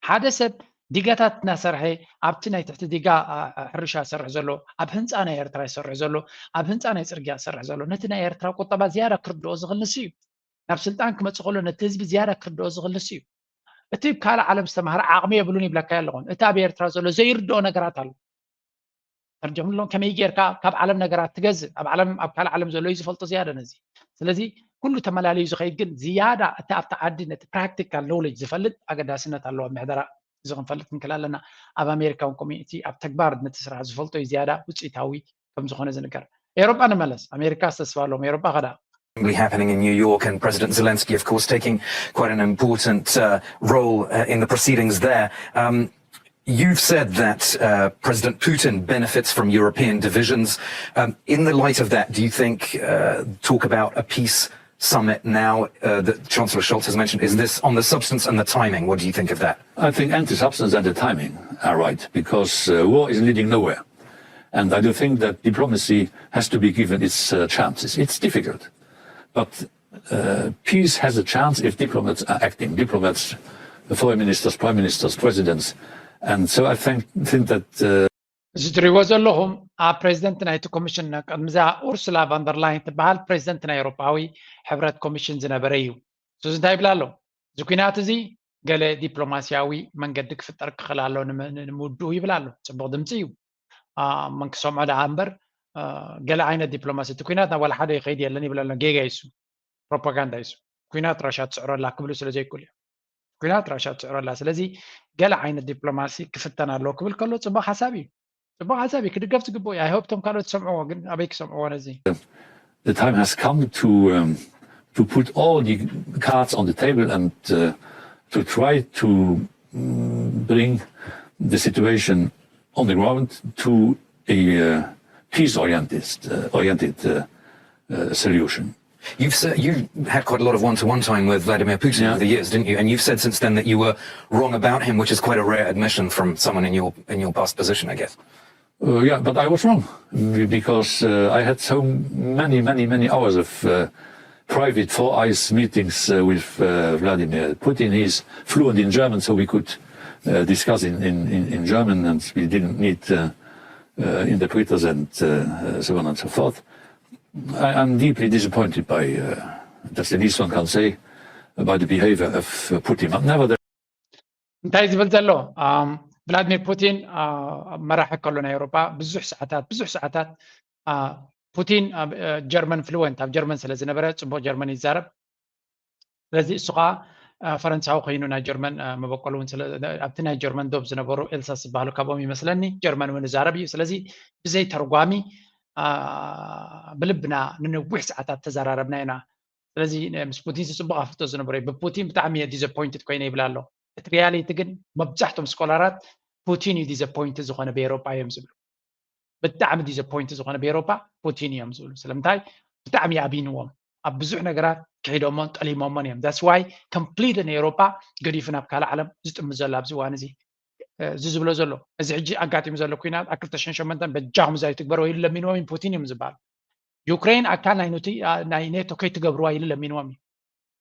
ሓደ ሰብ ዲጋታት እናሰርሐ ኣብቲ ናይ ትሕቲ ዲጋ ሕርሻ ዝሰርሕ ዘሎ፣ ኣብ ህንፃ ናይ ኤርትራ ይሰርሕ ዘሎ፣ ኣብ ህንፃ ናይ ፅርግያ ዝሰርሕ ዘሎ ነቲ ናይ ኤርትራ ቁጠባ ዝያዳ ክርድኦ ዝኽእል ንሱ እዩ። ናብ ስልጣን ክመፅእ ከሎ ነቲ ህዝቢ ዝያዳ ክርድኦ ዝኽእል ንሱ እዩ። እቲ ካልእ ዓለም ዝተማህረ ዓቕሚ የብሉን ይብለካ ኣለኹን። እቲ ኣብ ኤርትራ ዘሎ ዘይርድኦ ነገራት ኣሎ። ተርጀምሎም ከመይ ጌርካ ካብ ዓለም ነገራት ትገዝእ ኣብ ዓለም ኣብ ካልእ ዓለም ዘሎ እዩ ዝፈልጦ ዝያዳ ነዚ። ስለዚ ኩሉ ተመላለዩ ዝኸይድ ግን ዝያዳ እቲ ኣብቲ ዓዲ ነቲ ፕራክቲካል ኖሌጅ ዝፈልጥ ኣገዳስነት ኣለዎ ኣብ ምሕደራ። እዚ ክንፈልጥ ክንክእል ኣለና። ኣብ ኣሜሪካ እውን ኮሚኒቲ ኣብ ተግባር ነቲ ስራሕ ዝፈልጦ እዩ ዝያዳ ውፅኢታዊ ከም ዝኾነ ዝንገር። ኤሮጳ ንመለስ። ኣሜሪካ ዝተስፋ ኣለዎም። ኤሮጳ ኸዳ happening in New York and President Zelensky, of course, taking quite an important uh, role uh, in the proceedings there. Um, You've said that uh, President Putin benefits from European divisions. Um, in the light of that, do you think uh, talk about a peace summit now uh, that Chancellor Scholz has mentioned, is this on the substance and the timing? What do you think of that? I think and the substance and the timing are right, because uh, war is leading nowhere. And I do think that diplomacy has to be given its uh, chances. It's difficult, but uh, peace has a chance if diplomats are acting. Diplomats, foreign ministers, prime ministers, presidents. And so I think, think that uh, እዚ ትሪእዎ ዘለኹም ኣብ ፕሬዚደንት ናይቲ ኮሚሽን ቅድሚዛ ኡርሱላ ቫንደርላይን ትበሃል ፕሬዚደንት ናይ ኤውሮጳዊ ሕብረት ኮሚሽን ዝነበረ እዩ። እዚ እንታይ ይብል ኣሎ? እዚ ኩናት እዚ ገለ ዲፕሎማሲያዊ መንገዲ ክፍጠር ክኽእል ኣሎ ንምውድኡ ይብል ኣሎ። ፅቡቕ ድምፂ እዩ። መን ክሰምዖ ደኣ እምበር ገለ ዓይነት ዲፕሎማሲ እቲ ኩናት ናብ ዋላ ሓደ ይኸይድ የለን ይብል ኣሎ። ጌጋ ይሱ ፕሮፓጋንዳ ይሱ ኩናት ራሻ ትስዕረላ ክብሉ ስለ ዘይክእሉ እዮም። ኩናት ራሻ ትስዕረላ። ስለዚ ገለ ዓይነት ዲፕሎማሲ ክፍተን ኣለዎ ክብል ከሎ ፅቡቅ ሓሳብ እዩ። ፅቡቅ ሓሳብ እዩ። ክድገፍ ዝግብኦ እዩ። I hope እቶም ካልኦት ዝሰምዕዎ ግን ኣበይ ክሰምዕዎ ነዚ? The time has come to um, to put all the cards on the table and uh, to try to um, bring the situation on the ground to a uh, peace-oriented uh, oriented uh, uh, solution. You've said, you had quite a lot of one-to-one time with Vladimir Putin yeah. over the years, didn't you? And you've said since then that you were wrong about him, which is quite a rare admission from someone in your in your past position, I guess. Uh, yeah, but I was wrong because uh, I had so many, many, many hours of uh, private four eyes meetings uh, with uh, Vladimir Putin. He is fluent in German, so we could uh, discuss in, in, in, German, and we didn't need uh, uh, interpreters and uh, so on and so forth. I am deeply disappointed by, uh, that's the least one can say, by the behavior of uh, Putin. But nevertheless, እንታይ ዝብል ዘሎ ቭላድሚር ፑቲን መራሒ ከሎ ናይ ኤውሮጳ ብዙሕ ሰዓታት ብዙሕ ሰዓታት ፑቲን ኣብ ጀርመን ፍሉወንት ኣብ ጀርመን ስለ ዝነበረ ፅቡቅ ጀርመን ይዛረብ። ስለዚ እሱ ከዓ ፈረንሳዊ ኮይኑ ናይ ጀርመን መበቆል እውን ኣብቲ ናይ ጀርመን ዶብ ዝነበሩ ኤልሳስ ዝበሃሉ ካብኦም ይመስለኒ ጀርመን እውን ይዛረብ እዩ። ስለዚ ብዘይ ተርጓሚ ብልብና ንነዊሕ ሰዓታት ተዘራረብና ኢና። ስለዚ ምስ ፑቲን ዝፅቡቅ ኣፍቶ ዝነበረ ብፑቲን ብጣዕሚ እየ ዲዘፖይንትድ ኮይነ ይብል ኣሎ። እቲ ሪያሊቲ ግን መብዛሕቶም ስኮላራት ፑቲን እዩ ዲዘፖይንትድ ዝኾነ ብኤሮጳ እዮም ዝብሉ። ብጣዕሚ ዲዘፖይንትድ ዝኾነ ብኤሮጳ ፑቲን እዮም ዝብሉ። ስለምንታይ? ብጣዕሚ ኣብይንዎም ኣብ ብዙሕ ነገራት ክሒዶሞን ጠሊሞሞን እዮም። That's why complete ንኤሮጳ ገዲፉ ናብ ካልእ ዓለም ዝጥምት ዘሎ ኣብዚ እዋን እዚ። እዚ ዝብሎ ዘሎ እዚ ሕጂ ኣጋጢሙ ዘሎ ኩናት ኣብ ክልተ ሽሕን ሸሞንተን በጃኹም እዛ ይትግበሩ ኢሉ ለሚንዎም እዩ ፑቲን እዮም ዝበሃሉ። ዩክሬን ኣካል ናይ ኑቲ ናይ ኔቶ ከይትገብርዋ ኢሉ ለሚንዎም እዩ።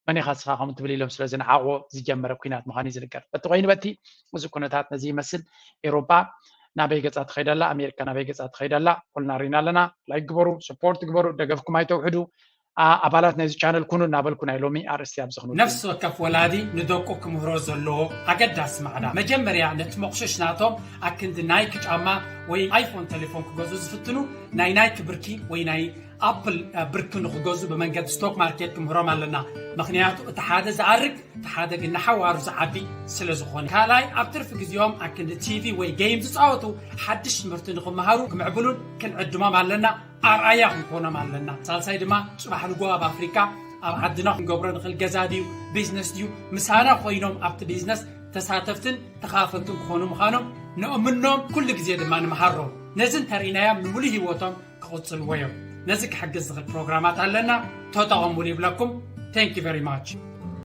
መን ኢኻ ስኻ ከምኡ ትብል ኢሎም ስለ ዝነዓቕዎ ዝጀመረ ኩናት ምዃኑ እዩ ዝንገር። በቲ ኮይኑ በቲ እዚ ኩነታት ነዚ ይመስል። ኤውሮጳ ናበይ ገጻ ትኸይድ ኣላ፣ ኣሜሪካ ናበይ ገጻ ትኸይድ ኣላ፣ ኩልና ሪና ኣለና። ላይክ ግበሩ፣ ሰፖርት ግበሩ፣ ደገፍኩም ኣይተውሕዱ። ኣባላት ናይዚ ቻነል ኩኑ እናበልኩ ናይ ሎሚ ኣርእስቲ ኣብዚ ክንውድእ። ነፍሲ ወከፍ ወላዲ ንደቁ ክምህሮ ዘለዎ ኣገዳሲ ማዕዳ፣ መጀመርያ ነቲ መቑሸሽ ናቶም ኣክንዲ ናይክ ጫማ ወይ ኣይፎን ቴሌፎን ክገዝኡ ዝፍትኑ ናይ ናይክ ብርኪ ወይ ናይ ኣፕል ብርኪ ንክገዝኡ ብመንገዲ ስቶክ ማርኬት ክምህሮም ኣለና። ምክንያቱ እቲ ሓደ ዝኣርግ እቲ ሓደ ግን ንሓዋሩ ዝዓቢ ስለ ዝኾነ። ካልኣይ ኣብ ትርፊ ግዜኦም ኣክንዲ ቲቪ ወይ ጌም ዝፃወቱ ሓድሽ ትምህርቲ ንክመሃሩ ክምዕብሉን ክንዕድሞም ኣለና። ኣርኣያ ክንኮኖም ኣለና። ሳልሳይ ድማ ፅባሕ ንጎ ኣብ ኣፍሪካ ኣብ ዓድና ክንገብሮ ንኽእል ገዛ ድዩ ቢዝነስ ድዩ ምሳና ኮይኖም ኣብቲ ቢዝነስ ተሳተፍትን ተኻፈልትን ክኾኑ ምዃኖም ንእምኖም። ኩሉ ግዜ ድማ ንምሃሮም። ነዚ እንተርኢናዮም ንምሉእ ህይወቶም ክቕፅልዎ እዮም። ነዚ ክሕግዝ ዝኽእል ፕሮግራማት ኣለና፣ ተጠቐሙሉ ይብለኩም። Thank you very much።